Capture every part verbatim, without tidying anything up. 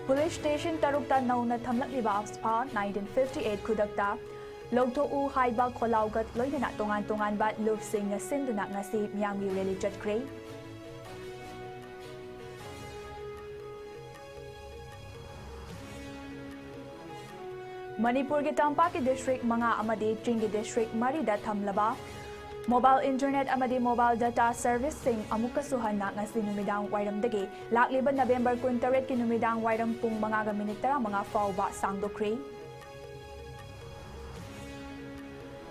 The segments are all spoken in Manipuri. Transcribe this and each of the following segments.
ꯄꯨꯂꯤꯁ ꯁ꯭ꯇꯦꯁꯟ ꯇꯔꯨꯛꯇ ꯅꯧꯅ ꯊꯝꯂꯛꯂꯤꯕ ꯑꯞꯁꯄꯥ nineteen fifty eight ꯈꯨꯗꯛꯇ ꯂꯧꯊꯣꯛꯎ ꯍꯥꯏꯕ ꯈꯣꯜꯂꯥꯎꯒꯠ ꯂꯣꯏꯅꯅ ꯇꯣꯉꯥꯟ ꯇꯣꯉꯥꯟꯕ ꯂꯨꯞꯁꯤꯡꯅ ꯁꯤꯟꯗꯨꯅ ꯉꯁꯤ ꯃꯤꯌꯥꯝꯒꯤ ꯔꯦꯂꯤ ꯆꯠꯈ꯭ꯔꯦ꯫ ꯃꯅꯤꯄꯨꯔꯒꯤ ꯇꯝꯄꯥꯛꯀꯤ ꯗꯤꯁꯇ꯭ꯔꯤꯛ ꯃꯉꯥ ꯑꯃꯗꯤ ꯆꯤꯡꯒꯤ ꯗꯤꯁꯇ꯭ꯔꯤꯛ ꯃꯔꯤꯗ ꯊꯝꯂꯕ ꯃꯣꯕꯥꯏꯜ ꯏꯟꯇꯔꯅꯦꯠ ꯑꯃꯗꯤ ꯃꯣꯕꯥꯏꯜ ꯗꯇꯥ ꯁꯔꯚꯤꯁꯁꯤꯡ ꯑꯃꯨꯛꯀꯁꯨ ꯍꯟꯅ ꯉꯁꯤ ꯅꯨꯃꯤꯗꯥꯡ ꯋꯥꯏꯔꯝꯗꯒꯤ ꯂꯥꯛꯂꯤꯕ ꯅꯕꯦꯝꯕꯔ ꯀꯨꯟꯇꯔꯦꯠꯀꯤ ꯅꯨꯃꯤꯗꯥꯡ ꯋꯥꯏꯔꯝ ꯄꯨꯡ ꯃꯉꯥꯒ ꯃꯤꯅꯤꯠ ꯇꯔꯥꯃꯉꯥ ꯐꯥꯎꯕ ꯁꯥꯡꯗꯣꯛꯈ꯭ꯔꯦ꯫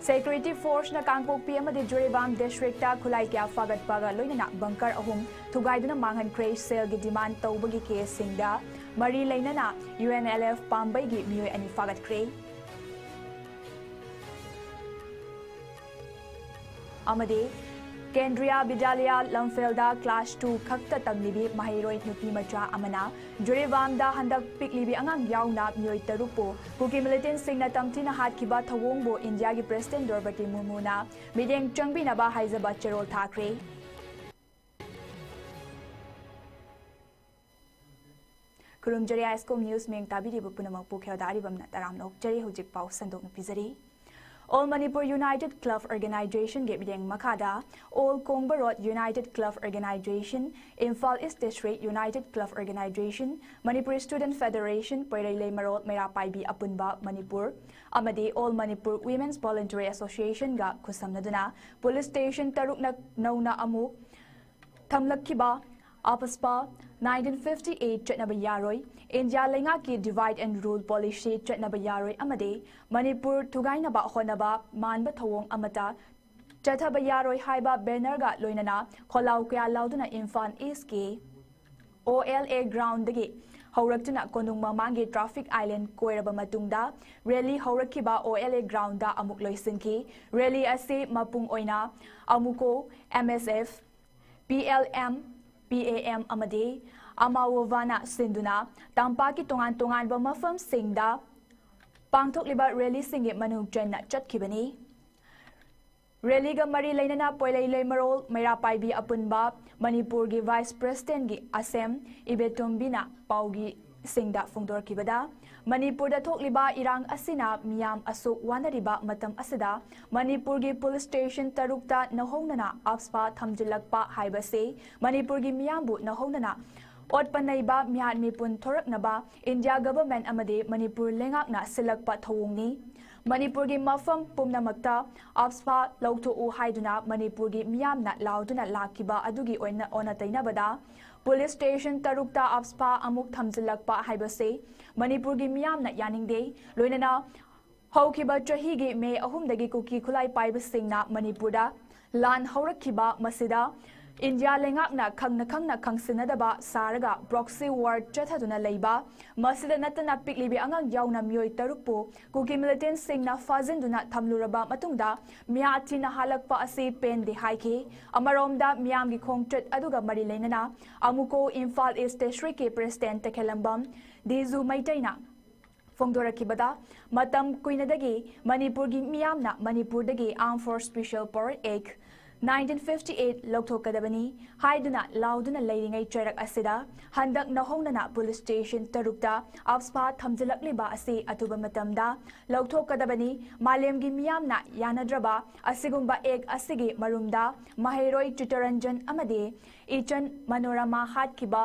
ꯁꯦꯀ꯭ꯌꯨꯔꯤꯇꯤ ꯐꯣꯔꯁꯅ ꯀꯥꯡꯄꯣꯛꯄꯤ ꯑꯃꯗꯤ ꯖꯤꯔꯤꯕꯥꯝ ꯗꯤꯁꯇ꯭ꯔꯤꯛꯇ ꯈꯨꯠꯂꯥꯏ ꯀꯌꯥ ꯐꯥꯒꯠꯄꯒ ꯂꯣꯏꯅꯅ ꯕꯪꯀꯔ ꯑꯍꯨꯝ ꯊꯨꯒꯥꯏꯗꯨꯅ ꯃꯥꯡꯍꯟꯈ꯭ꯔꯦ꯫ ꯁꯦꯜꯒꯤ ꯗꯤꯃꯥꯟ ꯇꯧꯕꯒꯤ ꯀꯦꯁꯁꯤꯡꯗ ꯃꯔꯤ ꯂꯩꯅꯅ ꯌꯨ ꯑꯦꯟ ꯑꯦꯜ ꯑꯦꯐ ꯄꯥꯝꯕꯩꯒꯤ ꯃꯤꯑꯣꯏ ꯑꯅꯤ ꯐꯥꯒꯠꯈ꯭ꯔꯦ꯫ ꯑꯃꯗꯤ ꯀꯦꯟꯗ꯭ꯔꯤꯌꯥ ꯕꯤꯗ꯭ꯌꯥꯂꯌꯥ ꯂꯝꯐꯦꯜꯗ ꯀ꯭ꯂꯥꯁ ꯇꯨ ꯈꯛꯇ ꯇꯝꯂꯤꯕꯤ ꯃꯍꯩꯔꯣꯏ ꯅꯨꯄꯤ ꯃꯆꯥ ꯑꯃꯅ ꯖꯤꯔꯤꯕꯥꯝꯗ ꯍꯟꯗꯛ ꯄꯤꯛꯂꯤꯕꯤ ꯑꯉꯥꯡ ꯌꯥꯎꯅ ꯃꯤꯑꯣꯏ ꯇꯔꯨꯛꯄꯨ ꯀꯨꯀꯤ ꯃꯤꯂꯤꯇꯦꯟꯁꯤꯡꯅ ꯇꯝꯊꯤꯅ ꯍꯥꯠꯈꯤꯕ ꯊꯧꯑꯣꯡꯕꯨ ꯏꯟꯗꯤꯌꯥꯒꯤ ꯄ꯭ꯔꯦꯁꯤꯗꯦꯟ ꯗ꯭ꯔꯧꯄꯗꯤ ꯃꯨꯔꯃꯨꯅ ꯃꯤꯠꯌꯦꯡ ꯆꯪꯕꯤꯅꯕ ꯍꯥꯏꯖꯕ ꯆꯦꯔꯣꯜ ꯊꯥꯈ꯭ꯔꯦ꯫ ꯈꯨꯔꯨꯝꯖꯔꯤ ꯑꯥꯏ ꯁ꯭ꯀꯨꯜ ꯅ꯭ꯌꯨꯁ ꯃꯤꯌꯦꯡ ꯇꯥꯕꯤꯔꯤꯕ ꯄꯨꯝꯅꯃꯛꯄꯨ ꯈꯦꯜꯗꯥ ꯑꯔꯤꯕꯝꯅ ꯇꯔꯥꯝꯅ ꯑꯣꯛꯆꯔꯤ꯫ ꯍꯧꯖꯤꯛ ꯄꯥꯎ ꯁꯟꯗꯣꯛꯅ ꯄꯤꯖꯔꯤ꯫ All Manipur United Club Organizationꯒꯤ ꯃꯤꯠꯌꯦꯡ ꯃꯈꯥꯗ All Kongba road United Club Organization, Imphal East District United Club Organization, Manipur Student Federation, Poirei Leimarol Meira Paibi Apunba Manipur ꯑꯃꯗꯤ All Manipur Women's Voluntary Associationꯒ ꯈꯨꯠꯁꯝꯅꯗꯨꯅ ꯄꯨꯂꯤꯁ ꯁ꯭ꯇꯦꯁꯟ ꯇꯔꯨꯛꯅ ꯅꯧꯅ ꯑꯃꯨꯛ ꯊꯝꯂꯛꯈꯤꯕ ꯑꯞꯁꯄꯥ nineteen fifty eight ꯆꯠꯅꯕ ꯌꯥꯔꯣꯏ, ꯏꯟꯗꯤꯌꯥ ꯂꯩꯉꯥꯛꯀꯤ divide and rule policy ꯆꯠꯅꯕ ꯌꯥꯔꯣꯏ ꯑꯃꯗꯤ ꯃꯅꯤꯄꯨꯔ ꯊꯨꯒꯥꯏꯅꯕ ꯍꯣꯠꯅꯕ ꯃꯥꯟꯕ ꯊꯧꯑꯣꯡ ꯑꯃꯠꯇ ꯆꯠꯊꯕ ꯌꯥꯔꯣꯏ ꯍꯥꯏꯕ ꯕꯦꯅꯔꯒ ꯂꯣꯏꯅꯅ ꯈꯣꯜꯂꯥꯎ ꯀꯌꯥ ꯂꯥꯎꯗꯨꯅ ꯏꯝꯐꯥꯜ ꯏꯁꯀꯤ ꯑꯣ ꯑꯦꯜ ꯑꯦ ꯒ꯭ꯔꯥꯎꯟꯗꯒꯤ ꯍꯧꯔꯛꯇꯨꯅ ꯀꯣꯅꯨꯡ ꯃꯃꯥꯡꯒꯤ ꯇ꯭ꯔꯥꯐꯤꯛ ꯑꯥꯏꯂꯦꯟ ꯀꯣꯏꯔꯕ ꯃꯇꯨꯡꯗ ꯔꯦꯂꯤ ꯍꯧꯔꯛꯈꯤꯕ ꯑꯣ ꯑꯦꯜ ꯑꯦ ꯒ꯭ꯔꯥꯎꯟꯗ ꯑꯃꯨꯛ ꯂꯣꯏꯁꯤꯟꯈꯤ꯫ ꯔꯦꯂꯤ ꯑꯁꯤ ꯃꯄꯨꯡ ꯑꯣꯏꯅ ꯑꯃꯨꯀꯣ, M S F, P L M, P A M ꯑꯃꯗꯤ ꯑꯃꯥꯋꯣꯕꯥꯅ ꯁꯤꯟꯗꯨꯅ ꯇꯝꯄꯥꯛꯀꯤ ꯇꯣꯉꯥꯟ ꯇꯣꯉꯥꯟꯕ ꯃꯐꯝꯁꯤꯡꯗ ꯄꯥꯡꯊꯣꯛꯂꯤꯕ ꯔꯦꯂꯤꯁꯤꯡꯒꯤ ꯃꯅꯨꯡ ꯆꯟꯅ ꯆꯠꯈꯤꯕꯅꯤ꯫ ꯔꯦꯂꯤꯒ ꯃꯔꯤ ꯂꯩꯅꯅ ꯄꯣꯏꯂꯩ ꯂꯩꯃꯔꯣꯜ ꯃꯩꯔꯥ ꯄꯥꯏꯕꯤ ꯑꯄꯨꯟꯕ ꯃꯅꯤꯄꯨꯔꯒꯤ ꯚꯥꯏꯁ ꯄ꯭ꯔꯦꯁꯤꯗꯦꯟꯒꯤ ꯑꯁꯦꯝ ꯏꯕꯦꯇꯣꯝꯕꯤꯅ ꯄꯥꯎꯒꯤ ꯁꯤꯡꯗ ꯐꯣꯡꯗꯣꯔꯛꯈꯤꯕꯗ, ꯃꯅꯤꯄꯨꯔꯗ ꯊꯣꯛꯂꯤꯕ ꯏꯔꯥꯡ ꯑꯁꯤꯅ ꯃꯤꯌꯥꯝ ꯑꯁꯨꯛ ꯋꯥꯅꯔꯤꯕ ꯃꯇꯝ ꯑꯁꯤꯗ ꯃꯅꯤꯄꯨꯔꯒꯤ ꯄꯨꯂꯤꯁ ꯁ꯭ꯇꯦꯁꯟ ꯇꯔꯨꯛꯇ ꯅꯧꯍꯧꯅꯅ ꯑꯞꯁꯄꯥ ꯊꯝꯖꯤꯜꯂꯛꯄ ꯍꯥꯏꯕꯁꯤ ꯃꯅꯤꯄꯨꯔꯒꯤ ꯃꯤꯌꯥꯝꯕꯨ ꯅꯧꯍꯧꯅꯅ ꯑꯣꯠꯄ ꯅꯩꯕ ꯃꯤꯍꯥꯠ ꯃꯤꯄꯨꯟ ꯊꯣꯔꯛꯅꯕ ꯏꯟꯗꯤꯌꯥ ꯒꯚꯔꯟꯃꯦꯟꯠ ꯑꯃꯗꯤ ꯃꯅꯤꯄꯨꯔ ꯂꯩꯉꯥꯛꯅ ꯁꯤꯜꯂꯛꯄ ꯊꯧꯑꯣꯡꯅꯤ꯫ ꯃꯅꯤꯄꯨꯔꯒꯤ ꯃꯐꯝ ꯄꯨꯝꯅꯃꯛꯇ ꯑꯞꯁꯄꯥ ꯂꯧꯊꯣꯛꯎ ꯍꯥꯏꯗꯨꯅ ꯃꯅꯤꯄꯨꯔꯒꯤ ꯃꯤꯌꯥꯝꯅ ꯂꯥꯎꯗꯨꯅ ꯂꯥꯛꯈꯤꯕ ꯑꯗꯨꯒꯤ ꯑꯣꯏꯅ ꯑꯣꯟꯅ ꯇꯩꯅꯕꯗ ꯄꯨꯂꯤꯁ ꯁ꯭ꯇꯦꯁꯟ ꯇꯔꯨꯛꯇ ꯑꯞꯁꯄꯥ ꯑꯃꯨꯛ ꯊꯝꯖꯤꯜꯂꯛꯄ ꯍꯥꯏꯕꯁꯤ ꯃꯅꯤꯄꯨꯔꯒꯤ ꯃꯤꯌꯥꯝꯅ ꯌꯥꯅꯤꯡꯗꯦ꯫ ꯂꯣꯏꯅꯅ ꯍꯧꯈꯤꯕ ꯆꯍꯤꯒꯤ ꯃꯦ ꯑꯍꯨꯝꯗꯒꯤ ꯀꯨꯀꯤ ꯈꯨꯠꯂꯥꯏ ꯄꯥꯏꯕꯁꯤꯡꯅ ꯃꯅꯤꯄꯨꯔꯗ ꯂꯥꯟ ꯍꯧꯔꯛꯈꯤꯕ ꯃꯁꯤꯗ ꯏꯟꯗꯤꯌꯥ ꯂꯩꯉꯥꯛꯅ ꯈꯪꯅ ꯈꯪꯅ ꯈꯪꯁꯤꯟꯅꯗꯕ ꯁꯥꯔꯒ proxy war ꯆꯠꯊꯗꯨꯅ ꯂꯩꯕ, ꯃꯁꯤꯗ ꯅꯠꯇꯅ ꯄꯤꯛꯂꯤꯕꯤ ꯑꯉꯥꯡ ꯌꯥꯎꯅ ꯃꯤꯑꯣꯏ ꯇꯔꯨꯛꯄꯨ ꯀꯨꯀꯤ ꯃꯤꯂꯤꯇꯦꯟꯠꯁꯤꯡꯅ ꯐꯥꯖꯤꯟꯗꯨꯅ ꯊꯝꯂꯨꯔꯕ ꯃꯇꯨꯡꯗ ꯃꯤꯍꯥꯠ ꯊꯤꯅ ꯍꯥꯜꯂꯛꯄ ꯑꯁꯤ ꯄꯦꯟꯗꯦ ꯍꯥꯏꯈꯤ꯫ ꯑꯃꯔꯣꯝꯗ ꯃꯤꯌꯥꯝꯒꯤ ꯈꯣꯡꯆꯠ ꯑꯗꯨꯒ ꯃꯔꯤ ꯂꯩꯅꯅ ꯑꯃꯨꯀꯣ ꯏꯝꯐꯥꯜ ꯏꯁ ꯗꯤꯁꯇ꯭ꯔꯤꯛꯀꯤ ꯄ꯭ꯔꯦꯁꯤꯗꯦꯟꯠ ꯇꯈꯦꯜꯂꯝꯕꯝ ꯗꯤꯖꯨ ꯃꯩꯇꯩꯅ ꯐꯣꯡꯗꯣꯔꯛꯈꯤꯕꯗ, ꯃꯇꯝ ꯀꯨꯏꯅꯗꯒꯤ ꯃꯅꯤꯄꯨꯔꯒꯤ ꯃꯤꯌꯥꯝꯅ ꯃꯅꯤꯄꯨꯔꯗꯒꯤ Armed Force Special Power Act nineteen fifty eight ꯂꯧꯊꯣꯛꯀꯗꯕꯅꯤ ꯍꯥꯏꯗꯨꯅ ꯂꯥꯎꯗꯨꯅ ꯂꯩꯔꯤꯉꯩ ꯆꯩꯔꯛ ꯑꯁꯤꯗ ꯍꯟꯗꯛ ꯅꯧꯍꯧꯅꯅ ꯄꯨꯂꯤꯁ ꯁ꯭ꯇꯦꯁꯟ ꯇꯔꯨꯛꯇ ꯑꯞꯁꯄꯥ ꯊꯝꯖꯤꯜꯂꯛꯂꯤꯕ ꯑꯁꯤ ꯑꯊꯨꯕ ꯃꯇꯝꯗ ꯂꯧꯊꯣꯛꯀꯗꯕꯅꯤ꯫ ꯃꯥꯂꯦꯝꯒꯤ ꯃꯤꯌꯥꯝꯅ ꯌꯥꯅꯗ꯭ꯔꯕ ꯑꯁꯤꯒꯨꯝꯕ ꯑꯦꯛ ꯑꯁꯤꯒꯤ ꯃꯔꯨꯝꯗ ꯃꯍꯩꯔꯣꯏ ꯆꯤꯠꯇꯔꯟꯖꯟ ꯑꯃꯗꯤ ꯏꯆꯟ ꯃꯅꯣꯔꯃꯥ ꯍꯥꯠꯈꯤꯕ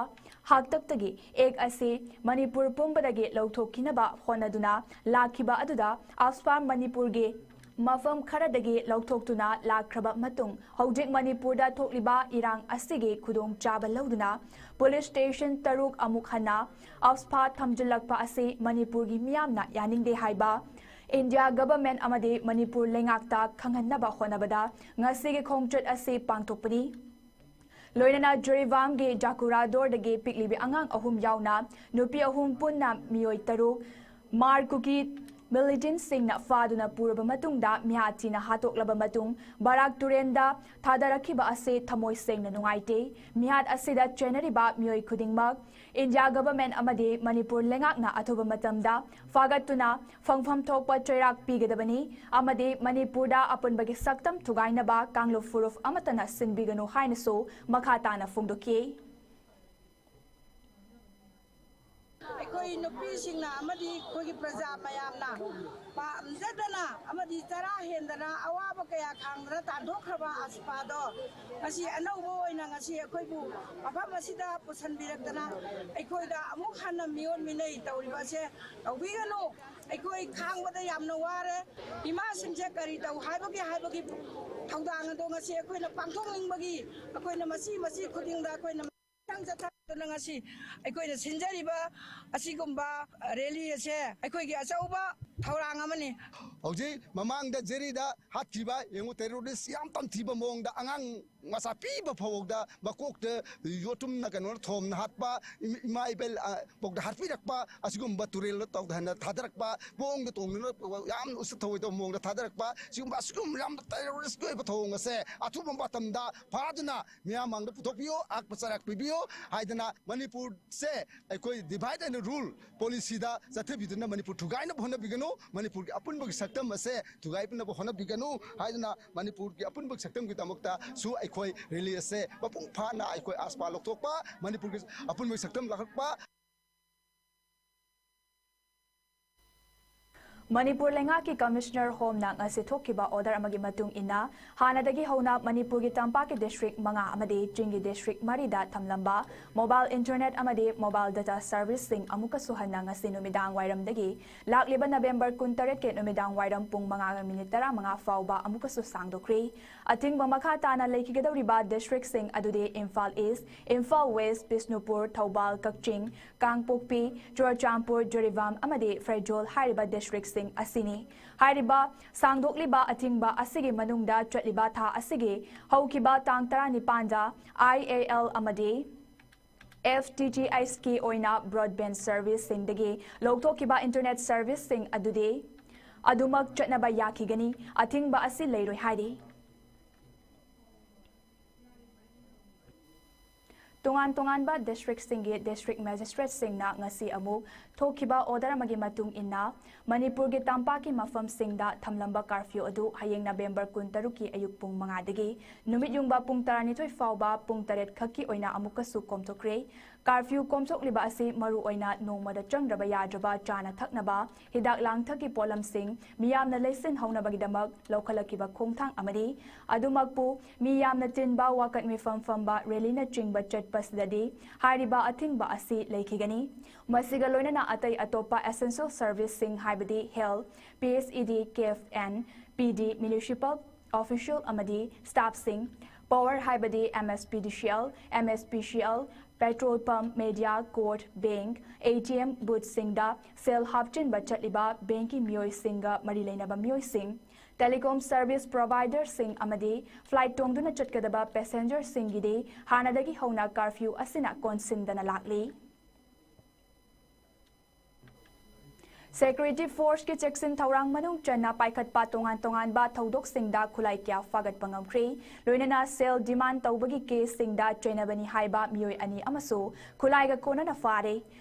ꯍꯥꯛꯇꯛꯇꯒꯤ ꯑꯦꯛ ꯑꯁꯤ ꯃꯅꯤꯄꯨꯔ ꯄꯨꯝꯕꯗꯒꯤ ꯂꯧꯊꯣꯛꯈꯤꯅꯕ ꯍꯣꯠꯅꯗꯨꯅ ꯂꯥꯛꯈꯤꯕ ꯑꯗꯨꯗ ꯑꯞꯁꯄꯥ ꯃꯅꯤꯄꯨꯔꯒꯤ ꯃꯐꯝ ꯈꯔꯗꯒꯤ ꯂꯧꯊꯣꯛꯇꯨꯅ ꯂꯥꯛꯈ꯭ꯔꯕ ꯃꯇꯨꯡ ꯍꯧꯖꯤꯛ ꯃꯅꯤꯄꯨꯔꯗ ꯊꯣꯛꯂꯤꯕ ꯏꯔꯥꯡ ꯑꯁꯤꯒꯤ ꯈꯨꯗꯣꯡꯆꯥꯕ ꯂꯧꯗꯨꯅ ꯄꯨꯂꯤꯁ ꯁ꯭ꯇꯦꯁꯟ ꯇꯔꯨꯛ ꯑꯃꯨꯛ ꯍꯟꯅ ꯑꯞꯁꯄꯥ ꯊꯝꯖꯤꯜꯂꯛꯄ ꯑꯁꯤ ꯃꯅꯤꯄꯨꯔꯒꯤ ꯃꯤꯌꯥꯝꯅ ꯌꯥꯅꯤꯡꯗꯦ ꯍꯥꯏꯕ ꯏꯟꯗꯤꯌꯥ ꯒꯚꯔꯟꯃꯦꯟꯠ ꯑꯃꯗꯤ ꯃꯅꯤꯄꯨꯔ ꯂꯩꯉꯥꯛꯇ ꯈꯪꯍꯟꯅꯕ ꯍꯣꯠꯅꯕꯗ ꯉꯁꯤꯒꯤ ꯈꯣꯡꯆꯠ ꯑꯁꯤ ꯄꯥꯡꯊꯣꯛꯄꯅꯤ꯫ ꯂꯣꯏꯅꯅ ꯖꯤꯔꯤꯕꯥꯝꯒꯤ ꯖꯥꯀꯨꯔꯥꯗꯣꯔꯗꯒꯤ ꯄꯤꯛꯂꯤꯕꯤ ꯑꯉꯥꯡ ꯑꯍꯨꯝ ꯌꯥꯎꯅ ꯅꯨꯄꯤ ꯑꯍꯨꯝ ꯄꯨꯟꯅ ꯃꯤꯑꯣꯏ ꯇꯔꯨꯛ ꯃꯥꯔ ꯀꯨꯀꯤ ꯃꯤꯂꯤꯇꯦꯟꯠꯁꯤꯡꯅ ꯐꯥꯗꯨꯅ ꯄꯨꯔꯕ ꯃꯇꯨꯡꯗ ꯃꯤꯍꯥꯠ ꯊꯤꯅ ꯍꯥꯠꯇꯣꯛꯂꯕ ꯃꯇꯨꯡ ꯕꯔꯥꯛ ꯇꯨꯔꯦꯟꯗ ꯊꯥꯗꯔꯛꯈꯤꯕ ꯑꯁꯤ ꯊꯃꯣꯏ ꯁꯦꯡꯅ ꯅꯨꯡꯉꯥꯏꯇꯦ꯫ ꯃꯤꯍꯥꯠ ꯑꯁꯤꯗ ꯆꯦꯟꯅꯔꯤꯕ ꯃꯤꯑꯣꯏ ꯈꯨꯗꯤꯡꯃꯛ ꯏꯟꯗꯤꯌꯥ ꯒꯚꯔꯟꯃꯦꯟꯠ ꯑꯃꯗꯤ ꯃꯅꯤꯄꯨꯔ ꯂꯩꯉꯥꯛꯅ ꯑꯊꯨꯕ ꯃꯇꯝꯗ ꯐꯥꯒꯠꯇꯨꯅ ꯐꯪꯐꯝ ꯊꯣꯛꯄ ꯆꯩꯔꯥꯛ ꯄꯤꯒꯗꯕꯅꯤ ꯑꯃꯗꯤ ꯃꯅꯤꯄꯨꯔꯗ ꯑꯄꯨꯟꯕꯒꯤ ꯁꯛꯇꯝ ꯊꯨꯒꯥꯏꯅꯕ ꯀꯥꯡꯂꯨꯞ ꯐꯨꯔꯨꯞ ꯑꯃꯠꯇꯅ ꯁꯤꯟꯕꯤꯒꯅꯨ ꯍꯥꯏꯅꯁꯨ ꯃꯈꯥ ꯇꯥꯅ ꯐꯣꯡꯗꯣꯛꯈꯤ꯫ ꯅꯨꯄꯤꯁꯤꯡꯅ ꯑꯃꯗꯤ ꯑꯩꯈꯣꯏꯒꯤ ꯄ꯭ꯔꯖꯥ ꯃꯌꯥꯝꯅ ꯄꯥꯝꯖꯗꯅ ꯑꯃꯗꯤ ꯆꯔꯥ ꯍꯦꯟꯗꯅ ꯑꯋꯥꯕ ꯀꯌꯥ ꯈꯥꯡꯗꯅ ꯇꯥꯟꯊꯣꯛꯈ꯭ꯔꯕ ꯑꯁꯄꯥꯗꯣ ꯉꯁꯤ ꯑꯅꯧꯕ ꯑꯣꯏꯅ ꯉꯁꯤ ꯑꯩꯈꯣꯏꯕꯨ ꯃꯐꯝ ꯑꯁꯤꯗ ꯄꯨꯁꯤꯟꯕꯤꯔꯛꯇꯅ ꯑꯩꯈꯣꯏꯗ ꯑꯃꯨꯛ ꯍꯟꯅ ꯃꯤꯑꯣꯠ ꯃꯤꯅꯩ ꯇꯧꯔꯤꯕ ꯑꯁꯦ ꯇꯧꯕꯤꯒꯅꯨ꯫ ꯑꯩꯈꯣꯏ ꯈꯥꯡꯕꯗ ꯌꯥꯝꯅ ꯋꯥꯔꯦ꯫ ꯏꯃꯥꯁꯤꯡꯁꯦ ꯀꯔꯤ ꯇꯧ ꯍꯥꯏꯕꯒꯤ ꯍꯥꯏꯕꯒꯤ ꯊꯧꯗꯥꯡ ꯑꯗꯣ ꯉꯁꯤ ꯑꯩꯈꯣꯏꯅ ꯄꯥꯡꯊꯣꯛꯅꯤꯡꯕꯒꯤ ꯑꯩꯈꯣꯏꯅ ꯃꯁꯤ ꯃꯁꯤ ꯈꯨꯗꯤꯡꯗ ꯑꯩꯈꯣꯏꯅ ꯃꯊꯪ ꯆꯠꯊꯗꯨꯅ ꯉꯁꯤ ꯑꯩꯈꯣꯏꯅ ꯁꯤꯟꯖꯔꯤꯕ ꯑꯁꯤꯒꯨꯝꯕ ꯔꯦꯂꯤ ꯑꯁꯦ ꯑꯩꯈꯣꯏꯒꯤ ꯑꯆꯧꯕ ꯊꯧꯔꯥꯡ ꯑꯃꯅꯤ꯫ ꯍꯧꯖꯤꯛ ꯃꯃꯥꯡꯗ ꯖꯦꯔꯤꯗ ꯍꯥꯠꯈꯤꯕ ꯌꯦꯡꯉꯨ, ꯇꯦꯔꯣꯔꯤꯁ ꯌꯥꯝ ꯇꯝꯊꯤꯕ ꯃꯑꯣꯡꯗ ꯑꯉꯥꯡ ꯃꯆꯥ ꯄꯤꯕ ꯐꯥꯎꯕꯗ ꯃꯀꯣꯛꯇ ꯌꯣꯠꯇꯨꯝꯅ ꯀꯩꯅꯣꯅ ꯊꯣꯝꯅ ꯍꯥꯠꯄ, ꯏꯃꯥ ꯏꯕꯦꯜ ꯄꯣꯛꯇ ꯍꯥꯠꯄꯤꯔꯛꯄ, ꯑꯁꯤꯒꯨꯝꯕ ꯇꯨꯔꯦꯜꯗ ꯇꯧꯗꯍꯟꯅ ꯊꯥꯗꯔꯛꯄ, ꯄꯣꯡꯗ ꯇꯣꯡꯗꯨꯅ ꯌꯥꯝꯅ ꯎꯁꯤꯠ ꯊꯑꯣꯏꯗꯕ ꯃꯑꯣꯡꯗ ꯊꯥꯗꯔꯛꯄ, ꯁꯤꯒꯨꯝꯕ ꯑꯁꯤꯒꯨꯝꯕ ꯌꯥꯝꯅ ꯇꯦꯔꯣꯔꯤꯁꯀꯤ ꯑꯣꯏꯕ ꯊꯧꯑꯣꯡ ꯑꯁꯦ ꯑꯊꯨꯕ ꯃꯇꯝꯗ ꯐꯥꯗꯨꯅ ꯃꯤꯌꯥꯝ ꯃꯥꯡꯗ ꯄꯨꯊꯣꯛꯄꯤꯌꯨ, ꯑꯥꯛꯄ ꯆꯩꯔꯥꯛ ꯄꯤꯕꯤꯌꯨ ꯍꯥꯏꯗꯅ ꯃꯅꯤꯄꯨꯔꯁꯦ ꯑꯩꯈꯣꯏ divide and rule policyꯗ ꯆꯠꯊꯕꯤꯗꯨꯅ ꯃꯅꯤꯄꯨꯔ ꯊꯨꯒꯥꯏꯅꯕ ꯍꯣꯠꯅꯕꯤꯒꯅꯨ, ꯃꯅꯤꯄꯨꯔꯒꯤ ꯑꯄꯨꯟꯕꯒꯤ ꯁꯛꯇꯝ ꯑꯁꯦ ꯊꯨꯒꯥꯏꯅꯕ ꯍꯣꯠꯅꯕꯤꯒꯅꯨ ꯍꯥꯏꯗꯨꯅ ꯃꯅꯤꯄꯨꯔꯒꯤ ꯑꯄꯨꯟꯕꯒꯤ ꯁꯛꯇꯝꯒꯤꯗꯃꯛꯇꯁꯨ ꯑꯩꯈꯣꯏ ꯔꯦꯂꯤ ꯑꯁꯦ ꯃꯄꯨꯡ ꯐꯥꯅ ꯑꯩꯈꯣꯏ ꯑꯁꯄꯥ ꯂꯧꯊꯣꯛꯄ, ꯃꯅꯤꯄꯨꯔꯒꯤ ꯑꯄꯨꯟꯕꯒꯤ ꯁꯛꯇꯝ ꯂꯥꯛꯂꯛꯄ꯫ ꯃꯅꯤꯄꯨꯔ ꯂꯩꯉꯥꯛꯀꯤ ꯀꯃꯤꯁꯅꯔ ꯍꯣꯝꯅ ꯉꯁꯤ ꯊꯣꯛꯈꯤꯕ order ꯑꯃꯒꯤ ꯃꯇꯨꯡ ꯏꯟꯅ, ꯍꯥꯟꯅꯗꯒꯤ ꯍꯧꯅ ꯃꯅꯤꯄꯨꯔꯒꯤ ꯇꯝꯄꯥꯛꯀꯤ district ꯃꯉꯥ ꯑꯃꯗꯤ ꯆꯤꯡꯒꯤ district ꯃꯔꯤꯗ ꯊꯝꯂꯝꯕ mobile internet ꯑꯃꯗꯤ mobile data serviceꯁꯤꯡ ꯑꯃꯨꯛꯀꯁꯨ ꯍꯟꯅ ꯉꯁꯤ ꯅꯨꯃꯤꯗꯥꯡ ꯋꯥꯏꯔꯝꯗꯒꯤ ꯂꯥꯛꯂꯤꯕ November ꯀꯨꯟꯇꯔꯦꯠꯀꯤ ꯅꯨꯃꯤꯗꯥꯡ ꯋꯥꯏꯔꯝ ꯄꯨꯡ ꯃꯉꯥꯒ minute ꯇꯔꯥꯃꯉꯥ ꯐꯥꯎꯕ ꯑꯃꯨꯛꯀꯁꯨ ꯁꯥꯡꯗꯣꯛꯈ꯭ꯔꯦ꯫ ꯑꯊꯤꯡꯕ ꯃꯈꯥ ꯇꯥꯅ ꯂꯩꯈꯤꯒꯗꯧꯔꯤꯕ districtꯁꯤꯡ ꯑꯗꯨꯗꯤ ꯏꯝꯐꯥꯜ East, ꯏꯝꯐꯥꯜ West, ꯕꯤꯁꯅꯨꯄꯨꯔ, ꯊꯧꯕꯥꯜ, ꯀꯛꯆꯤꯡ, ꯀꯥꯡꯄꯣꯛꯄꯤ, ꯆꯨꯔꯆꯥꯟꯄꯨꯔ, ꯖꯤꯔꯤꯕꯥꯝ ꯑꯃꯗꯤ ꯐꯦꯔꯖꯣꯜ ꯍꯥꯏꯔꯤꯕ districtꯁꯤꯡ ꯑꯁꯤꯅꯤ꯫ ꯍꯥꯏꯔꯤꯕ ꯁꯥꯡꯗꯣꯛꯂꯤꯕ ꯑꯊꯤꯡꯕ ꯑꯁꯤꯒꯤ ꯃꯅꯨꯡꯗ ꯆꯠꯂꯤꯕ ꯊꯥ ꯑꯁꯤꯒꯤ ꯍꯧꯈꯤꯕ ꯇꯥꯡ ꯇꯔꯥꯅꯤꯄꯥꯟꯗ I A L ꯑꯃꯗꯤ F T T Hꯀꯤ ꯑꯣꯏꯅ broadband serviceꯁꯤꯡꯗꯒꯤ ꯂꯧꯊꯣꯛꯈꯤꯕ internet serviceꯁꯤꯡ ꯑꯗꯨꯗꯤ ꯑꯗꯨꯃꯛ ꯆꯠꯅꯕ ꯌꯥꯈꯤꯒꯅꯤ, ꯑꯊꯤꯡꯕ ꯑꯁꯤ ꯂꯩꯔꯣꯏ ꯍꯥꯏꯔꯤ꯫ ꯇꯣꯉꯥꯟ ꯇꯣꯉꯥꯟꯕ districtꯁꯤꯡꯒꯤ district magistrateꯁꯤꯡꯅ ꯉꯁꯤ ꯑꯃꯨꯛ ꯊꯣꯛꯈꯤꯕ order ꯑꯃꯒꯤ ꯃꯇꯨꯡ ꯏꯟꯅ, ꯃꯅꯤꯄꯨꯔꯒꯤ ꯇꯝꯄꯥꯛꯀꯤ ꯃꯐꯝꯁꯤꯡꯗ ꯊꯝꯂꯝꯕ curfew ꯑꯗꯨ ꯍꯌꯦꯡ November ꯀꯨꯟꯇꯔꯨꯛꯀꯤ ꯑꯌꯨꯛ ꯄꯨꯡ ꯃꯉꯥꯗꯒꯤ ꯅꯨꯃꯤꯠ ꯌꯨꯡꯕ ꯄꯨꯡ ꯇꯔꯥꯅꯤꯊꯣꯏ ꯐꯥꯎꯕ ꯄꯨꯡ ꯇꯔꯦꯠ ꯈꯛꯀꯤ ꯑꯣꯏꯅ ꯑꯃꯨꯛꯀꯁꯨ ꯀꯣꯝꯊꯣꯛꯈ꯭ꯔꯦ꯫ Curfew ꯀꯣꯝꯊꯣꯛꯂꯤꯕ ꯑꯁꯤ ꯃꯔꯨꯑꯣꯏꯅ ꯅꯣꯡꯃꯗ ꯆꯪꯗ꯭ꯔꯕ ꯌꯥꯗ꯭ꯔꯕ ꯆꯥꯅ ꯊꯛꯅꯕ, ꯍꯤꯗꯥꯛ ꯂꯥꯡꯊꯛꯀꯤ ꯄꯣꯠꯂꯝꯁꯤꯡ ꯃꯤꯌꯥꯝꯅ ꯂꯩꯁꯤꯟꯍꯧꯅꯕꯒꯤꯗꯃꯛ ꯂꯧꯈꯠꯂꯛꯈꯤꯕ ꯈꯣꯡꯊꯥꯡ ꯑꯃꯅꯤ꯫ ꯑꯗꯨꯃꯛꯄꯨ, ꯃꯤ ꯌꯥꯝꯅ ꯇꯤꯟꯕ, ꯋꯥꯀꯠ ꯃꯤꯐꯝ ꯐꯝꯕ, rallyꯅꯆꯤꯡꯕ ꯆꯠꯄꯁꯤꯗꯗꯤ ꯍꯥꯏꯔꯤꯕ ꯑꯊꯤꯡꯕ ꯑꯁꯤ ꯂꯩꯈꯤꯒꯅꯤ꯫ ꯃꯁꯤꯒ ꯂꯣꯏꯅꯅ ꯑꯇꯩ ꯑꯇꯣꯞꯄ essential serviceꯁꯤꯡ, ꯍꯥꯏꯕꯗꯤ health, P H E D, CAF and P D, municipal official ꯑꯃꯗꯤ staffꯁꯤꯡ, power, ꯍꯥꯏꯕꯗꯤ M S P D C L, M S P C L, petrol pump, media, court, bank, A T M boothꯁꯤꯡꯗ ꯁꯦꯜ ꯍꯥꯞꯆꯤꯟꯕ ꯆꯠꯂꯤꯕ bankꯀꯤ ꯃꯤꯑꯣꯏꯁꯤꯡꯒ ꯃꯔꯤ ꯂꯩꯅꯕ ꯃꯤꯑꯣꯏꯁꯤꯡ, telecom service providerꯁꯤꯡ ꯑꯃꯗꯤ flight ꯇꯣꯡꯗꯨꯅ ꯆꯠꯀꯗꯕ passengerꯁꯤꯡꯒꯤꯗꯤ ꯍꯥꯟꯅꯗꯒꯤ ꯍꯧꯅ curfew ꯑꯁꯤꯅ ꯀꯣꯟꯁꯤꯟꯗꯅ ꯂꯥꯛꯂꯤ꯫ Security forceꯀꯤ ꯆꯦꯛꯁꯤꯟ ꯊꯧꯔꯥꯡ ꯃꯅꯨꯡ ꯆꯟꯅ ꯄꯥꯏꯈꯠꯄ ꯇꯣꯉꯥꯟ ꯇꯣꯉꯥꯟꯕ ꯊꯧꯗꯣꯛꯁꯤꯡꯗ ꯈꯨꯠꯂꯥꯏ ꯀꯌꯥ ꯐꯥꯒꯠꯄ ꯉꯝꯈ꯭ꯔꯦ꯫ ꯂꯣꯏꯅꯅ ꯁꯦꯜ demand ꯇꯧꯕꯒꯤ caseꯁꯤꯡꯗ ꯆꯦꯟꯅꯕꯅꯤ ꯍꯥꯏꯕ ꯃꯤꯑꯣꯏ ꯑꯅꯤ ꯑꯃꯁꯨ ꯈꯨꯠꯂꯥꯏꯒ ꯀꯣꯟꯅꯅ ꯐꯥꯔꯦ꯫